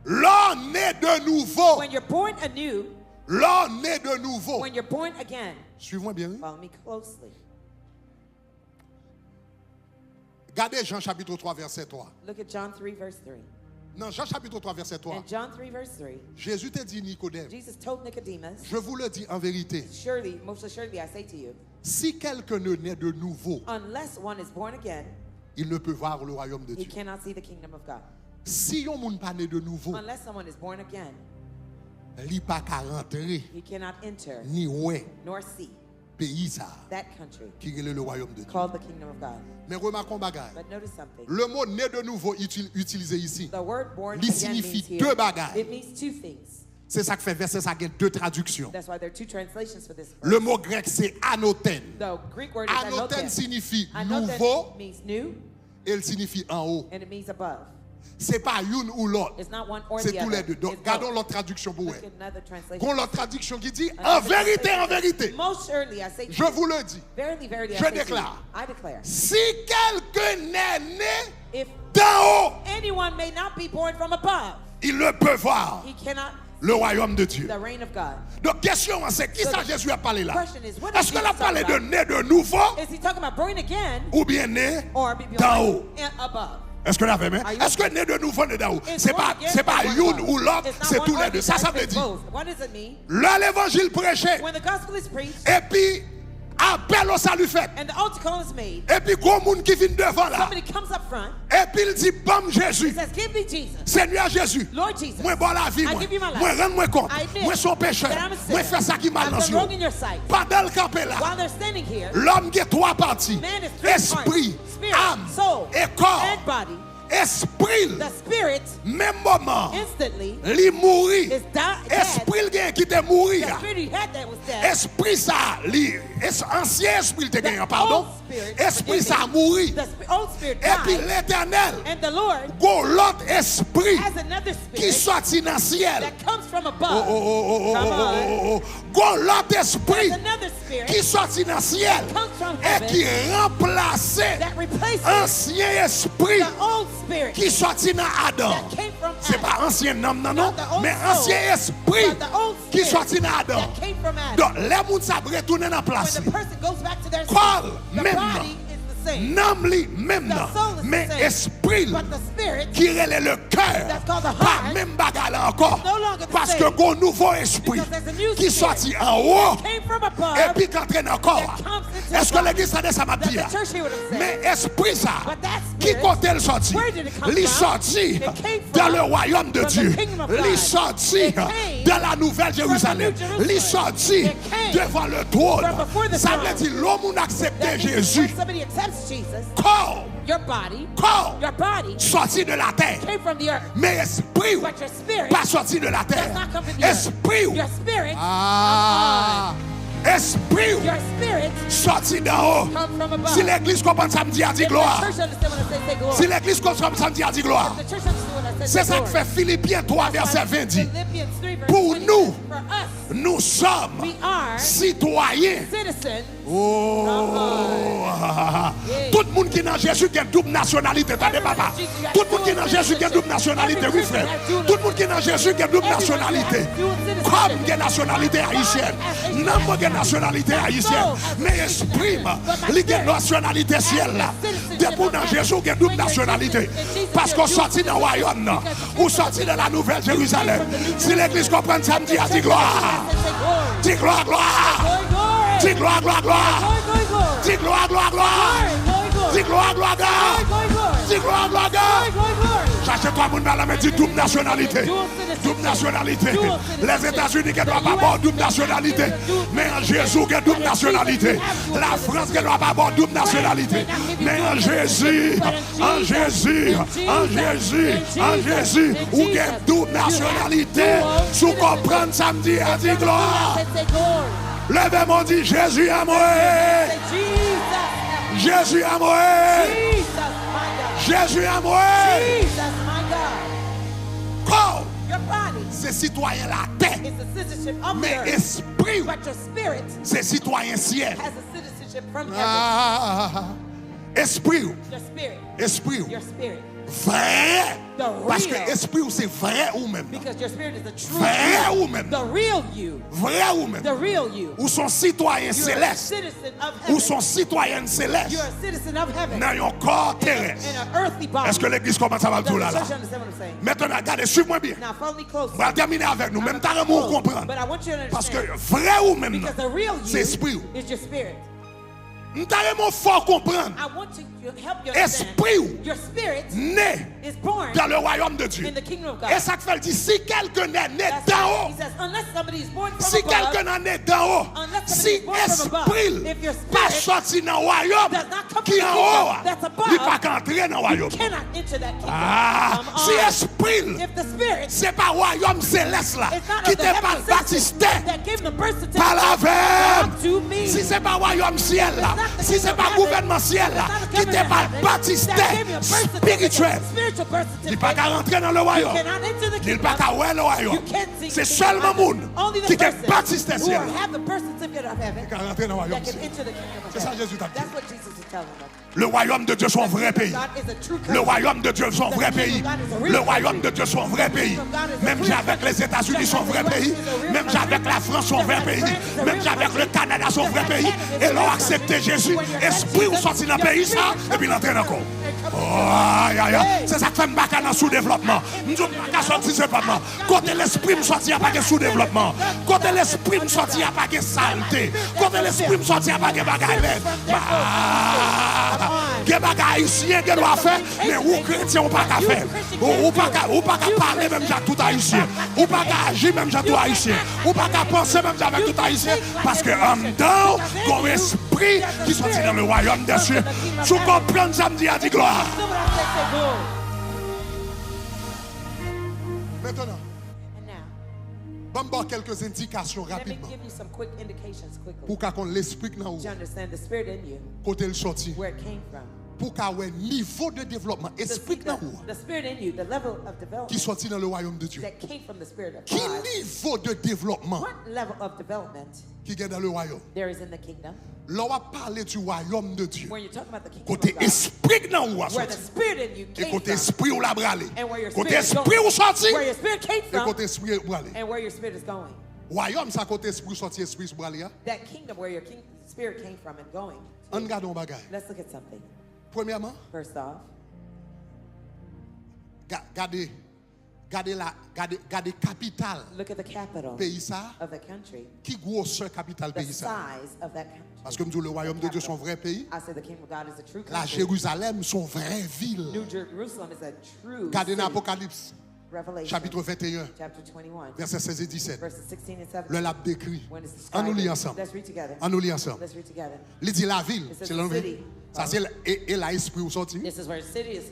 Lè w ne de nouvo, When you're born anew, lè w ne de nouvo, when you're born again, swiv mwen byen, wi. Follow me closely. Gade Jan chapit twa vèsè twa. Look at John three, verse three. Nan Jan chapit twa vèsè twa, In John three, verse three, Jezi te di Nikodèm, Jesus told Nicodemus, Je vous le dis en vérité, Surely, most assuredly, I say to you, si quelqu'un ne naît de nouveau, unless one is born again, il ne peut voir le royaume de he Dieu. Cannot see the kingdom of God. Si yon moun pa ne de nouvo, Unless someone is born again, li pa ka rantre he cannot enter ni wè nor see peyi sa a that country ki rele le Royaume de Dieu. Called the kingdom of God. Men remake yon bagay. But notice something. Le mo ne de nouvo itil- itilize isi. The word born Li again means siyifi here, de bagay. It means two things. Se sa k fè vèsè sa gen de tradiksyon. That's why there are two translations for this Le verse. Mo grèk se anothèn. The Greek word is Anothèn anothèn. Siyifi Anothèn nouvo means new, e l siyifi anwo. And it means above. Se pa youn ou lòt. It's not one or Se the tou lè other. de. Donk, It's gade both. Yon lòt tradiksyon pou Look wè. At another translation. Gon lòt tradiksyon ki di, Another an verite, an translation. Verite, Most surely I say to je you, vous le dis, verily, verily, I je say to you, déclare, I declare, si quelqu'un n'est né if d'en haut, anyone may not be born from above, il ne peut voir he cannot le royaume de Dieu. The reign of God. Donk, kesyon an se, kisa So the Jezi ap pale la? Question is, what is Èske l ap Jesus talking pale de about? Ne de nouvo Is he talking about born again oubyen Ne Or be d'en haut? And above. Èske n avè mwen? Are you Èske Ne de nouvo, Ne d'en haut? Is Se born pa, again se or pa born youn above? Ou lòt, It's not se one tou or lè the de. Sa sa other, vle it's di? Both. What does it mean? Lè levanjil preche, When the gospel is preached, epi apèl o sali fèt, and the altar call is made, epi gon moun ki vin devan la, somebody comes up front, epi l di, ban m Jezi, says, "Give me Jesus, Senyè Jezi, Lord Jesus, mwen ba w lavi I mwen, give you my life. Mwen rann mwen kont, I admit mwen se yon pechè, that I'm a sinner. Mwen fè sa ki mal I've nan done zye w." Wrong in your sight." Pandan l kanpe la, While they're standing here, lòm gen twa pati, Man is three espri, parts, spirit, am, soul, e kò. And body. Espri l, The spirit, menm moman, instantly, li mouri. Is di- dead. Espri l gen ki te mouri The a. Spirit he had that was dead. Espri sa a, li, es, ansyen espri l te The genyen, padon. Old spirit, Espri forgive sa a me. Mouri. The sp- old spirit Epi died. Letènèl, And the Lord gon lòt espri has another ki spirit sòti nan syèl that comes from Oh, above. oh, oh, oh, oh, Come oh, on. oh, oh. Gon lòt espri There's another spirit ki sòti nan syèl that comes from e heaven ki ranplase that replaces ansyen espri the old spirit ki sòti nan Adan. That came from Se pa Adam. Ansyen nanm nan, non, Not the old men soul, ansyen espri But the old ki spirit sòti nan Adan. That came from Adam. Donk, lè moun sa ap retounen nan plas When li, the person goes back to their kò l sin, the menm body nan, is the same. Nanm li menm The nan, soul is the men same. Espri l But the spirit ki rele le kè that's called the pa heart menm bagay la ankò. is no longer the Paske same. Gon nouvo espri Because there's a new ki spirit sòti anwo came from above epi k antre nan kò a. That comes into Èske the body. Legliz sa desann ap That di the a? Church here would have said. Men espri sa, But that ki spirit, kote l sòti? Where did it come Li from? Sòti It came dans from le royaume de from the Dieu. kingdom of Li God. Sòti It came dans la nouvelle from the Jérusalem. New Jerusalem. Li sòti It came devant le trône. from before the Sa vle throne. Di lè moun aksepte That means Jezi, when somebody accepts Jesus, kò, your body, kò your body, sòti de latè. Came from the earth. Men espri w But your spirit pa sòti de latè. Does not come from the earth. Espri w. Your spirit, Ah. Espri w your spirit sòti dan wo. Come from above. Si legliz konprann sa m di a, di If the glwa. Church understand what I say, say glory. Si legliz konprann sa m di a, di glwa. If the Church understand what I say, Se say sa k glory. Fè Filipyen twa vèsè ven di, Philippians three verse Pou twenty nou, says, For us, nous sommes we are citoyens. Citizens Oh. Tout moun ki nan Jezi gen doub nasyonalite, tande papa. Tout moun ki nan Jezi gen doub nasyonalite, wi frè. Tout moun ki nan Jezi gen doub nasyonalite. Kò m gen nasyonalite ayisyèn. Nanm mwen gen nasyonalite ayisyèn. Men espri m, li gen nasyonalite syèl la. Depi w nan Jezi, w gen doub nasyonalite. Paske w sòti nan wayòm nan. Ou sòti de la nouvèl Jerizalèm. Si legliz konprann sa m di a, di glwa. Di glwa, glwa. Di glwa, glwa, glwa. Di glwa, glwa, glwa. Di glwa, glwa, glwa. Di glwa, glwa, glwa. Chache twa moun nan lanmen, di doub nasyonalite. Doub nasyonalite. Lèzetazini gen dwa pa ba w doub nasyonalite. Men an Jezi, w gen doub nasyonalite. Lafrans gen dwa pa ba w doub nasyonalite. Men an Jezi, an Jezi, an Jezi, an Jezi, ou gen doub nasyonalite. Si w konprann sa m di a, di glwa. Leve men w, di, Jezi a mwen. Jezi a mwen. Jezi a mwen. Kò w, se sitwayen latè. Men espri w, se sitwayen syèl. Ah, espri w, espri w. Vrè. Paske espri w se vrè ou menm. Vrè ou menm. Vrè ou menm. Ou se yon sitwayen selès. Ou se yon sitwayèn selès nan yon kò terès. Èske legliz konprann sa m ap di w la la? Mentnan, gade, swiv mwen byen. M pral tèmine avèk nou, men m ta renmen w konprann. Paske vrè ou menm nan, se espri w. M ta renmen w fè w konprann. Espri w ne dans le royaume de Dieu. E sa k fè l di, si quelqu'un est né d'en haut, si quelqu'un est né d'en haut, si espri l pa sòti nan wayòm ki anwo a, li pa ka antre nan wayòm. Ah, si espri l se pa wayòm selès la ki te ba l batistè, pale avè m. Si se pa wayòm syèl la, si se pa gouvènman syèl la ki te ba l batistè espirityèl, li pa ka rantre nan le royaume. Li pa ka wè le royaume. Se sèlman moun ki gen batistè syèl la ki ka rantre nan wayòm syèl. Se sa Jezi t ap di. Le royaume de Dieu se yon vrè peyi. Le royaume de Dieu se yon vrè peyi. Le royaume de Dieu se yon vrè peyi. Menm jan avèk Lèzetazini se yon vrè peyi. Menm jan avèk Lafrans se yon vrè peyi. Menm jan avèk le Canada se yon vrè peyi. E lè w aksepte Jezi, espri w sòti nan peyi sa a, epi l antre nan kò w. Oh, ay, ay, ay. Se sa k fè m pa ka nan soudevlòpman. M di w m pa ka sòti se pa m. Kote lespri m sòti a pa gen soudevlòpman. Kote lespri m sòti a pa gen salte. Kote lespri m sòti a pa gen bagay lèd. Gen bagay ayisyen gen dwa fè, men ou kretyen ou pa ka fè l. Ou, ou pa ka, ou pa ka pale menm jan ak tout ayisyen. Ou pa ka aji menm jan ak tout ayisyen. Ou pa ka panse menm jan avèk tout ayisyen. Paske anndan w, gen yon espri ki sòti nan le royaume des cieux. Si w konprann sa m di a, di glwa. Mentnan, ban m ba w kèlke endikasyon rapidman pou w ka konn lespri k nan ou, kote l sòti, pou w ka wè nivo de devlòpman espri k nan ou a ki sòti nan le royaume de Dieu. Ki nivo de devlòpman ki gen nan le royaume? Lè w ap pale du royaume de Dieu, kote espri k nan ou a sòti, e kote espri w la prale, kote espri w sòti, e kote espri w prale. Wayòm sa kote espri w sòti, espri w prale a. Ann gade yon bagay. Premyèman, ga- gade Gade la, gade, gade kapital peyi sa a. Ki gwosè kapital peyi sa a? Paske m di w, le royaume de Dieu se yon vrè peyi. La Jerizalèm se yon vrè vil. Gade nan Apokalips, chapit venteyen, vèsè sèz e disèt. Lè l ap dekri. Ann nou li ansanm. Ann nou li ansanm. Li di lavil, se la nou vle. Sa se la, e, e la espri w sòti.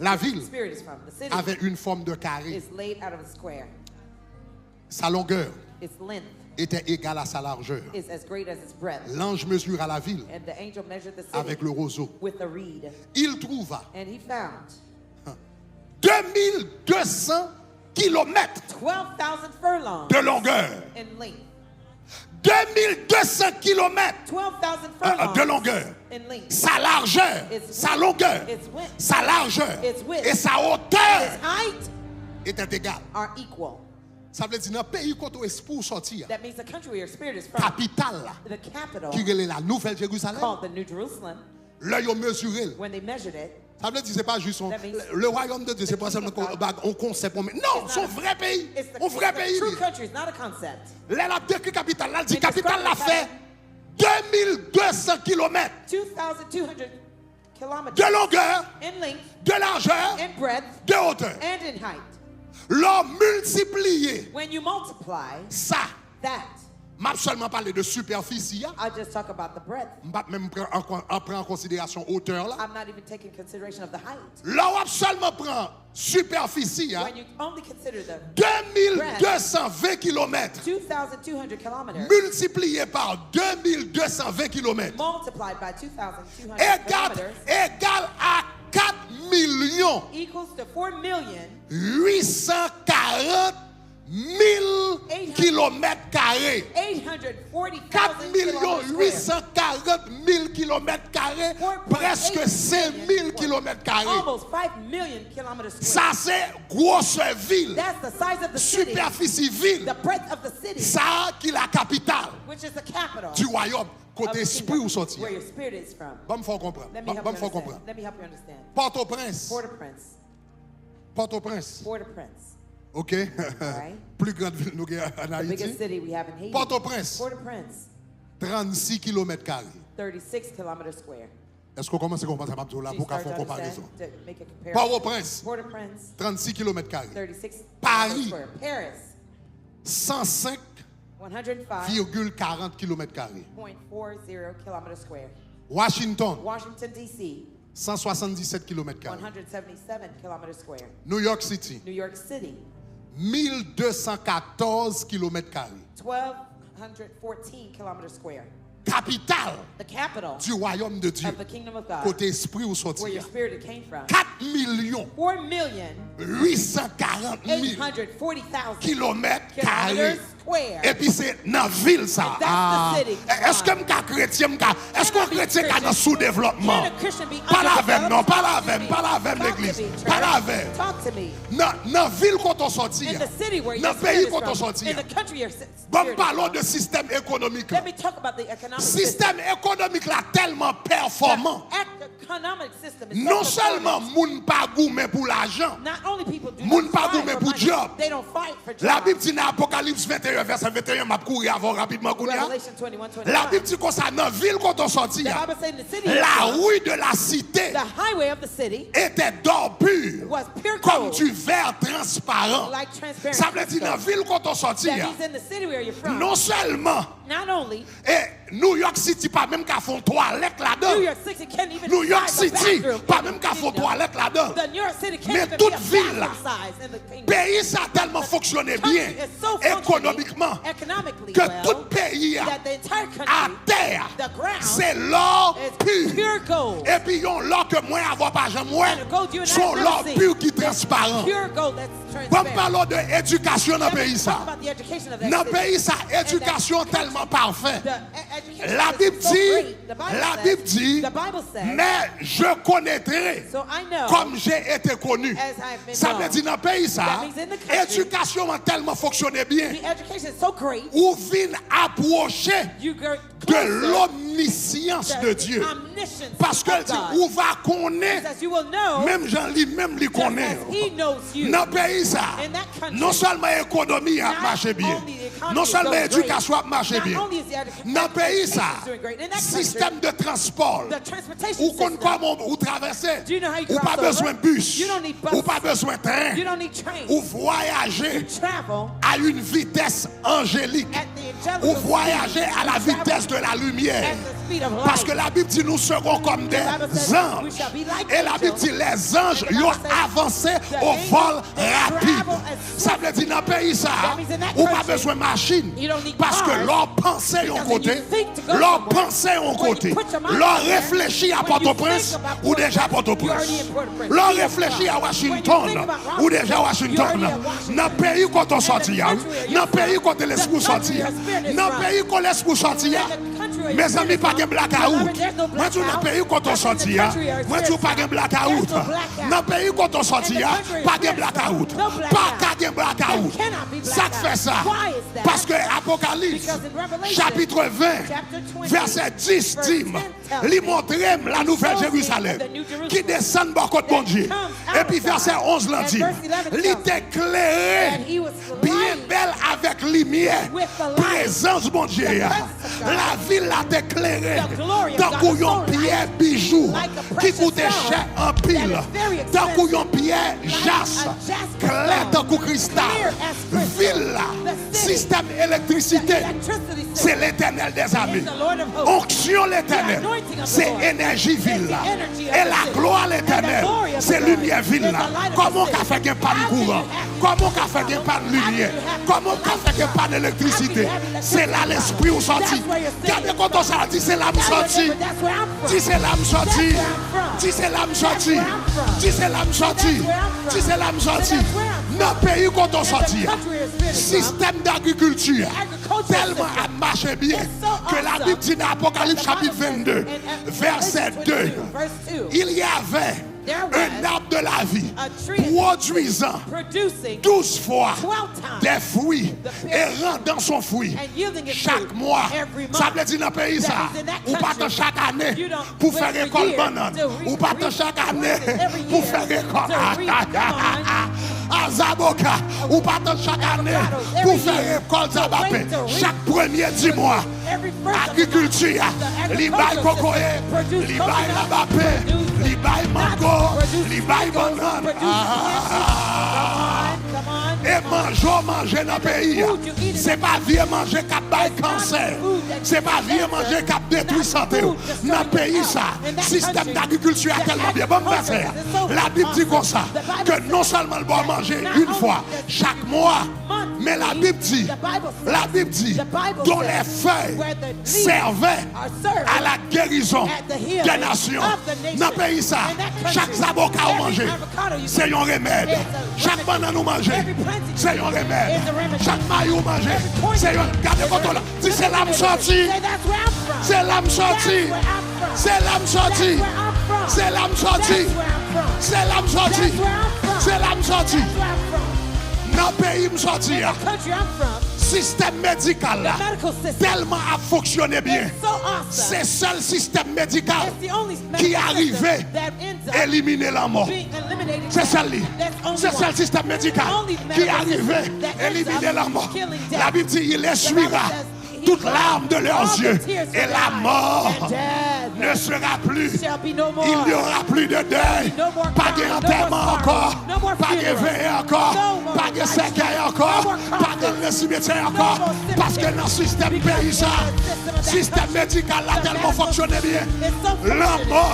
Lavil avait une forme de carré. Sa longueur était égale à sa largeur. L'ange mesura la ville avec le roseau. Il trouva deux mille deux cents kilomètres de longueur. Deux mille deux cents kilomètres de longueur. Sa largeur, sa longueur, sa largeur et sa hauteur étaient égales. Sa vle di, nan peyi kote espri w sòti a, kapital la, ki rele la Nouvèl Jerizalèm, lè yo mezire l, sa vle di se pa jis yon, le royaume de Dieu se pa sèlman yon konsèp, non, se yon vrè peyi. Yon vrè peyi li ye. Lè l ap dekri kapital la, l di kapital la fè De mil de san kilomèt two thousand two hundred de kilometers longè, in length, de lajè, in breadth, de wotè. And in height. Lè w miltipliye When you multiply sa, that, m ap sèlman pale de sipèfisi a. I'll just talk about the breadth. M p ap menm pran an, an, pran an konsiderasyon wotè la. I'm not even taking consideration of the height. Lè w ap sèlman pran sipèfisi a, When you only consider the de mil de san ven kilomèt two thousand two hundred kilometers miltipliye pa de mil de san ven kilomèt multiplied by two thousand two hundred egal, kilometers egal a kat milyon equals to four million uit san karant mil kilomèt kare. eight hundred forty Kat thousand milyon kilometers uit square. san karant mil kilomèt kare, prèske senk mil kilomèt kare. Almost five million kilometers Sa square. Se gwosè vil, That's the size of the city, sipèfisi vil, the breadth of the city, sa ki la kapital which is the capital di wayòm, of kote the espri w kingdom, soti where a. Your spirit is from. Ban m fè w konprann. Let me help Ban you m fè w understand. Konprann. Let me help you understand. Pòtoprens. Port-au-Prince. Pòtoprens. Port-au-Prince. Ok? Right? Pli gran vil nou gen an The biggest Ayiti. City we have in Haiti. Pòtoprens. Port-au-Prince. Trannsis kilomèt kare. Thirty-six kilometers square. Èske w kòmanse konprann sa m ap di w la Do you pou w ka start fè to yon konparezon? Understand? To make a comparison. Pòtoprens, Port-au-Prince. Trannsis kilomèt kare. Thirty-six Paris. Square. Paris. San senk One hundred five virgil karant kilomèt kare. Point four zero kilometers square. Washington, Washington, D C, san swasanndisèt kilomèt kare. One hundred seventy-seven kilometers square. New York City, New York City, mil de san katòz kilomèt kare. twelve hundred fourteen kilometers square. Kapital The capital du royaume de Dieu, of the kingdom of God, kote espri w soti where your a. Spirit came from. Kat milyon Four million uit san karant mil eight hundred forty thousand kilomèt kare. kilometers square. Epi se nan vil sa. And that's the city. Èske m ka kretyen? M ka. Èske yon kretyen ka nan soudevlòpman? Can a Christian be Pale avè m non, underdeveloped? Pale avè m, pale avè m Talk to legliz. me, church. Pale avè m. Talk to me. Nan, nan vil kote w soti In a, the city where your nan peyi spirit is kote w from, soti in a, the country your si- ban m spirit pale w is de from. sistèm ekonomik la. Let me talk about the economic system. Sistèm ekonomik la tèlman pèfòman. The economic system is Non so sèlman performant. Moun pa goumen pou lajan, Not only people do Moun not pa strive goumen for pou money, djòb. They don't fight for jobs. Labib di nan Apocalypse venteyen vèsè venteyen, m ap kouri avè w rapidman kounye a. Revelation twenty-one, twenty-five. Labib di konsa, nan vil kote w soti The a, Bible said in the city, la rue de la cité the highway of the city était d'or pur, was pure comme gold, du verre transparent. Like transparent Sa vle di nan crystal. Vil kote w soti That a, means in the city where you're from. Non sèlman Not only e New York City pa menm ka fè yon twalèt ladan. New York City can't even New York find the City bathroom pa in the menm ka fè yon kingdom. Twalèt ladan. The New York City can't Men even tout be a vil la, bathroom size in the kingdom. Peyi sa tèlman fonksyone byen Country is so functioning ekonomikman economically ke well tout peyi a that the entire country atè a the ground se lò is pi. Pure gold. Epi yon lò ke mwen avè w pa janm wè, And a gold you and se I yon have lò never seen. Pi ki transparan. Pure gold that's Ban m pale transparent. w de edikasyon nan Let me peyi sa. Talk about the education of that Nan city. Peyi sa, And that edikasyon country. Tèlman pafè. The e- education Labib system is so di, great. The Bible Labib says, di, the Bible says, mais je connaîtrai So I know, comme j'ai été connu. As I've been Sa vle known. Di nan peyi sa, That means in the country, Edikasyon an tèlman fonksyone byen, The education is so great, ou vin apwoche you go de closer l'omniscience to de the Dieu. omniscience Paske l of di, God. Ou va konnen Because you will know menm jan li menm li just konnen as he knows you. Nan peyi sa, In that country, non sèlman ekonomi a ap not mache byen, only the economy non is sèlman going great, edikasyon ap mache not byen. only is the edu- Nan peyi sa, education is doing great. In that country, sistèm de transpò, the transportation ou konn system, kòman ou travèse, Do you know how you ou pa cross over? Bezwen bis, You don't need bus. Ou pa bezwen tren, You don't need train. Ou vwayaje You travel à une vitesse angélique. at the angelical Ou voyaje speed. à la You travel vitesse de la lumière. At the speed of light. Paske Labib di nou serons comme des The Bible says we anges. shall be like E Labib angels. di les anges And the yo Bible says avanse the au angels vol rapide. travel as Sa vle di nan peyi sa, That means in that ou pa country, bezwen machin. You don't need Paske cars. Lè w panse yon Because when kote, you think to go lè w somewhere, panse yon when you kote, put your mind lè w somewhere, reflechi a when you Pòtoprens, think about ou deja Port-au-Prince, you're Pòtoprens. Already in Port-au-Prince. Lè w You reflechi a think Washington, about ou deja Washington, you're already Washington. at Washington. Nan peyi kote w soti a, And the country nan you're peyi from, kote lespri w the soti a, country your spirit is nan from, peyi kote lespri w soti a, and the country where your mezanmi, spirit pa is gen from, blakawout. beloved, there's no Mwen di w nan blackout. Peyi kote w But in the soti a, country your mwen di w spirit pa is gen from, blakawout. there's no blackout. Nan peyi kote w soti In the a, country your pa gen spirit is from, blakawout. no blackout. Pa ka gen blakawout. There cannot be Sa k fè blackout. Sa? Why is that? Paske ap Apokalips, chapit ven, vèsè dis di m, li montre m la nouvèl Jerizalèm ki desann bò kot Bondye. Epi vèsè onz lan di m, li te klere byen bèl avèk limyè prezans Bondye a. Lavil la te klere tankou yon pyè bijou ki koute chè anpil, tankou yon pyè jas, klè tankou kristal. Vil la, sistèm elektrisite, se Letènèl dèzame. Onksyon Letènèl, se enèji vil la. E laglwa Letènèl, se limyè vil la. Kòman w ka fè gen pàn kouran? Kòman w ka fè gen pàn limyè? Kòman w ka fè gen pàn elektrisite? Se la lespri w sòti. Gade kote w sa, di, "Se la m sòti." Di, "Se la m sòti." Di, "Se la m sòti." Di, "Se la m sòti." Di, "Se la m sòti." Nan peyi kote w sòti a, sistèm dagrikilti a tèlman ap mache byen ke Labib di nan Apokalips chapit vennde, vèsè de, il y avait un arbre de la vie produisant douze fois des fruits et rendant son fruit chaque mois. Sa vle di nan peyi sa, ou pa tann chak ane pou fè rekòt bannann, ou pa tann chak ane pou fè rekòt azaboka, ou pa tann chak ane pou fè rekòt zabape. Chak premye di mwa, agrikilti a, li bay kokoye, li bay labape, li bay mango, li bay bannann. Ah! E manje w manje nan peyi a, se pa vye manje k ap bay kansè, se pa vye manje k ap detwi sante w. Nan peyi sa, sistèm dagrikilti a tèlman byen. Ban m vèsè a. Labib di konsa, ke non sèlman l ba w manje yon fwa chak mwa, men Labib di, Labib di, dont les feuilles servaient à la guérison des nations. Nan peyi sa, chak zaboka w manje, se yon remèd. Chak bannann ou manje, se yon remèd. Chak mayi ou manje, se yon, gade kote w la. Di, "Se la m sòti." Se la m sòti. Se la m sòti. Se la m sòti. Se la m sòti. Se la m sòti. Nan peyi m sòti a, sistèm medikal la tèlman ap fonksyone byen. Se sèl sistèm medikal ki arive elimine lanmò. Se sèl li. Se sèl sistèm medikal ki arive elimine lanmò. Labib di, "Il essuiera toutes larmes de leurs yeux, et la mort ne sera plus. Il n'y aura plus de deuil." Pa gen antèman ankò, pa gen veye ankò, pa gen sèkèy ankò, pa gen nan simityè ankò, paske nan sistèm peyi sa, sistèm medikal la tèlman fonksyone byen, lanmò.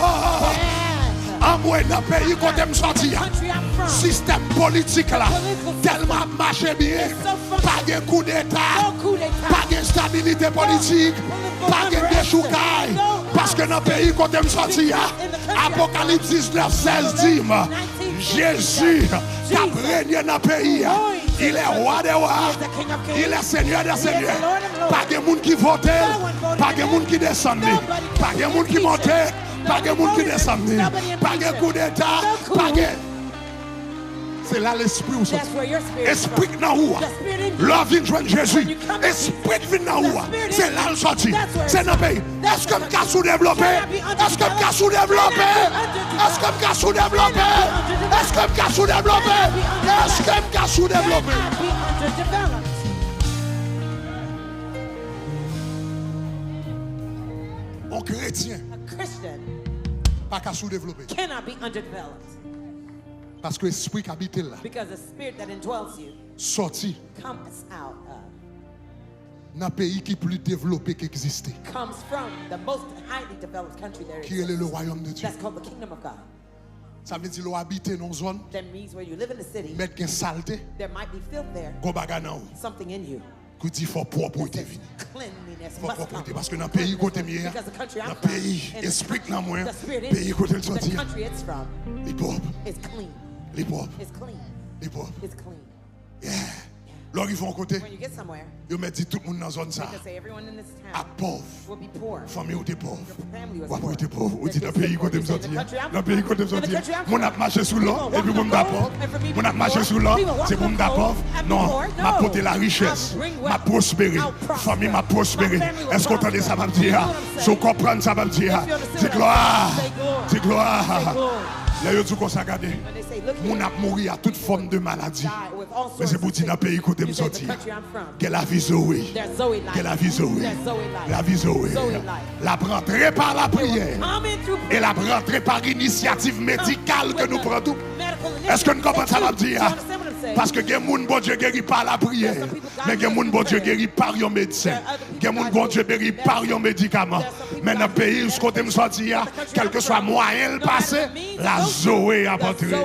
Anmwey, nan peyi kote m sòti a, sistèm politik la tèlman ap mache byen, pa gen koudeta, pa gen estabilite politik, pa gen dechoukay. Paske nan peyi kote m sòti a, Apokalips diznèf sèz di m, Jezi k ap renye nan peyi a. Il est roi des rois, il est seigneur des seigneurs. Pa gen moun ki vote l, pa gen moun ki desann li, pa gen moun ki monte, pa gen moun ki desann li, pa gen koudeta, pa gen. Se la lespri w sòti. Espri k nan ou a. Lè w vin jwenn Jezi, espri k vin nan ou a, se la l sòti. Se nan peyi. Èske m ka soudevlope? Èske m ka soudevlope? Èske m ka soudevlope? Èske m ka soudevlope? Èske m ka soudevlope? Yon kretyen pa ka soudevlope. Paske espri k abite l la sòti nan peyi ki pli devlope k egziste, ki rele le Wayòm de Dye. Sa vle di lè w abite nan yon zòn, mèt gen salte, gon bagay nan ou. Ki di fò pwòpte vini. Fò pwòpte, paske nan peyi kote m ye a, nan peyi espri k nan mwen, peyi kote l sòti a, li pwòp. Li pwòp. Li pwòp. Yeah. Lè w rive yon kote, When you get somewhere, yo mèt di tout moun nan zòn sa they say everyone in this ap town pòv. Will be poor. Fanmi w te pòv. Your family was W ap poor. rete pòv. Ou You'll di say nan the peyi same kote m thing. You say sòti the a. country I'm Nan from. Peyi kote m Look at the sòti a. country I'm from. Moun ap mache sou lò, People walk epi pou m ta on gold, pòv. and for me to Moun ap be mache poor. Sou lò, People walk se pou on m ta gold, pòv. and Non, poor. m ap No. pote la richès. I'll bring M ap wealth. pwospere. I'll prosper. Fanmi m ap pwospere. You know what I'm saying? Si w konprann sa m ap di a, If you understand di what I'm glwa. saying, say glory. Di glwa. Say glory. Lè yo di w konsa, gade. When they say, "Look Moun here," ap mouri a tout fòm de maladi. Die with all Men se sorts pou of di nan sickness. Peyi kote m You say, sòti "The a. country I'm from." Gen lavi Zoe. There's Zoe life. Gen lavi Zoe. There's Zoe life. Lavi Zoe. Zoe life. L ap rantre pa lapriyè. Coming through E l ap rantre pa inisyativ medikal ke nou pran tou. Èske n konprann sa m ap di a? Paske gen moun Bondye geri pa lapriyè. Men gen moun Bondye geri pa yon medsen. Gen moun Bondye geri pa yon medikaman. Men nan peyi kote m sòti a, kèlkeswa mwayen l pase, la Zoe ap antre.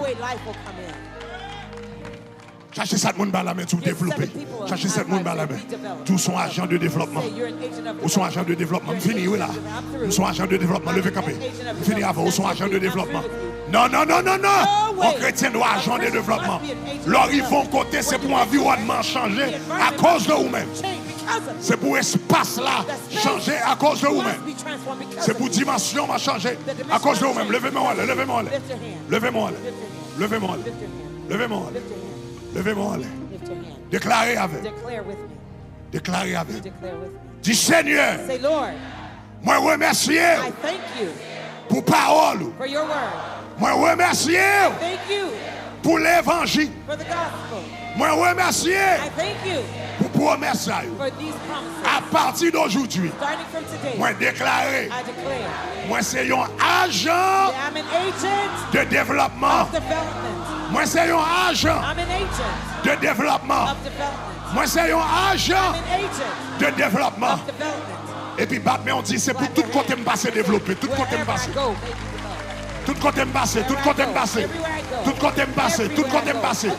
Chache sa moun ba la men si w devlope. Chache sa moun ba la men. Di w se yon ajan de devlòpman. Ou se yon ajan de devlòpman. M fini, wi la. M se yon ajan de devlòpman. Leve kanpe. M fini avè w. Ou se yon ajan de devlòpman. Non, non, non, non, non. Yon kretyen dwe ajan de devlòpman. Lè w rive yon kote, se pou anviwònman an chanje akoz de ou menm. Se pou espas la chanje akoz de ou menm. Se pou dimansyon an chanje akoz de ou menm. Leve men w anlè, leve men w anlè. Leve men w anlè. Leve men w anlè. Leve men w anlè. Leve men w anlè. Lift your hand. Deklare avè m. Declare with me. Deklare avè m. Declare with me. Di, Senyè, Say, "Lord, mwen remèsye I w thank you pou pawòl ou. for your word. Mwen remèsye w Thank you pou levanjil. for the gospel. Mwen remèsye I thank you pou pwomès sa yo. for these promises. Apati dojodi, Starting from today, mwen deklare, I declare mwen se yon ajan that I'm an agent de devlòpman. of development. Mwen se yon ajan I'm an agent de devlòpman. Of development. Mwen se yon ajan An agent de devlòpman. Of development. Epi bat men w, di, se pou tout kote m pase devlope, tout kote m Wherever I pase. Go, may be developed. Tout kote m pase, tout kote m pase. Tout kote m pase, tout kote m pase.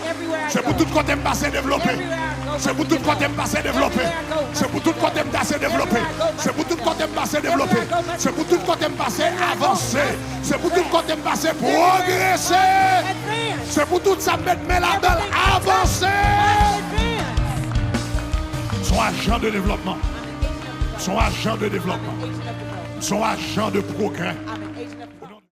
Se pou tout kote m pase devlope. Se pou tout kote m pase devlope. Se pou tout kote m pase devlope. Se pou tout kote m pase devlope. Se pou tout kote m pase avanse. Se pou tout kote m pase pwogrese. Se pou tout sa m met men ladan l avanse. Se yon ajan de devlòpman. Se yon ajan de devlòpman. Se yon ajan de pwogrè.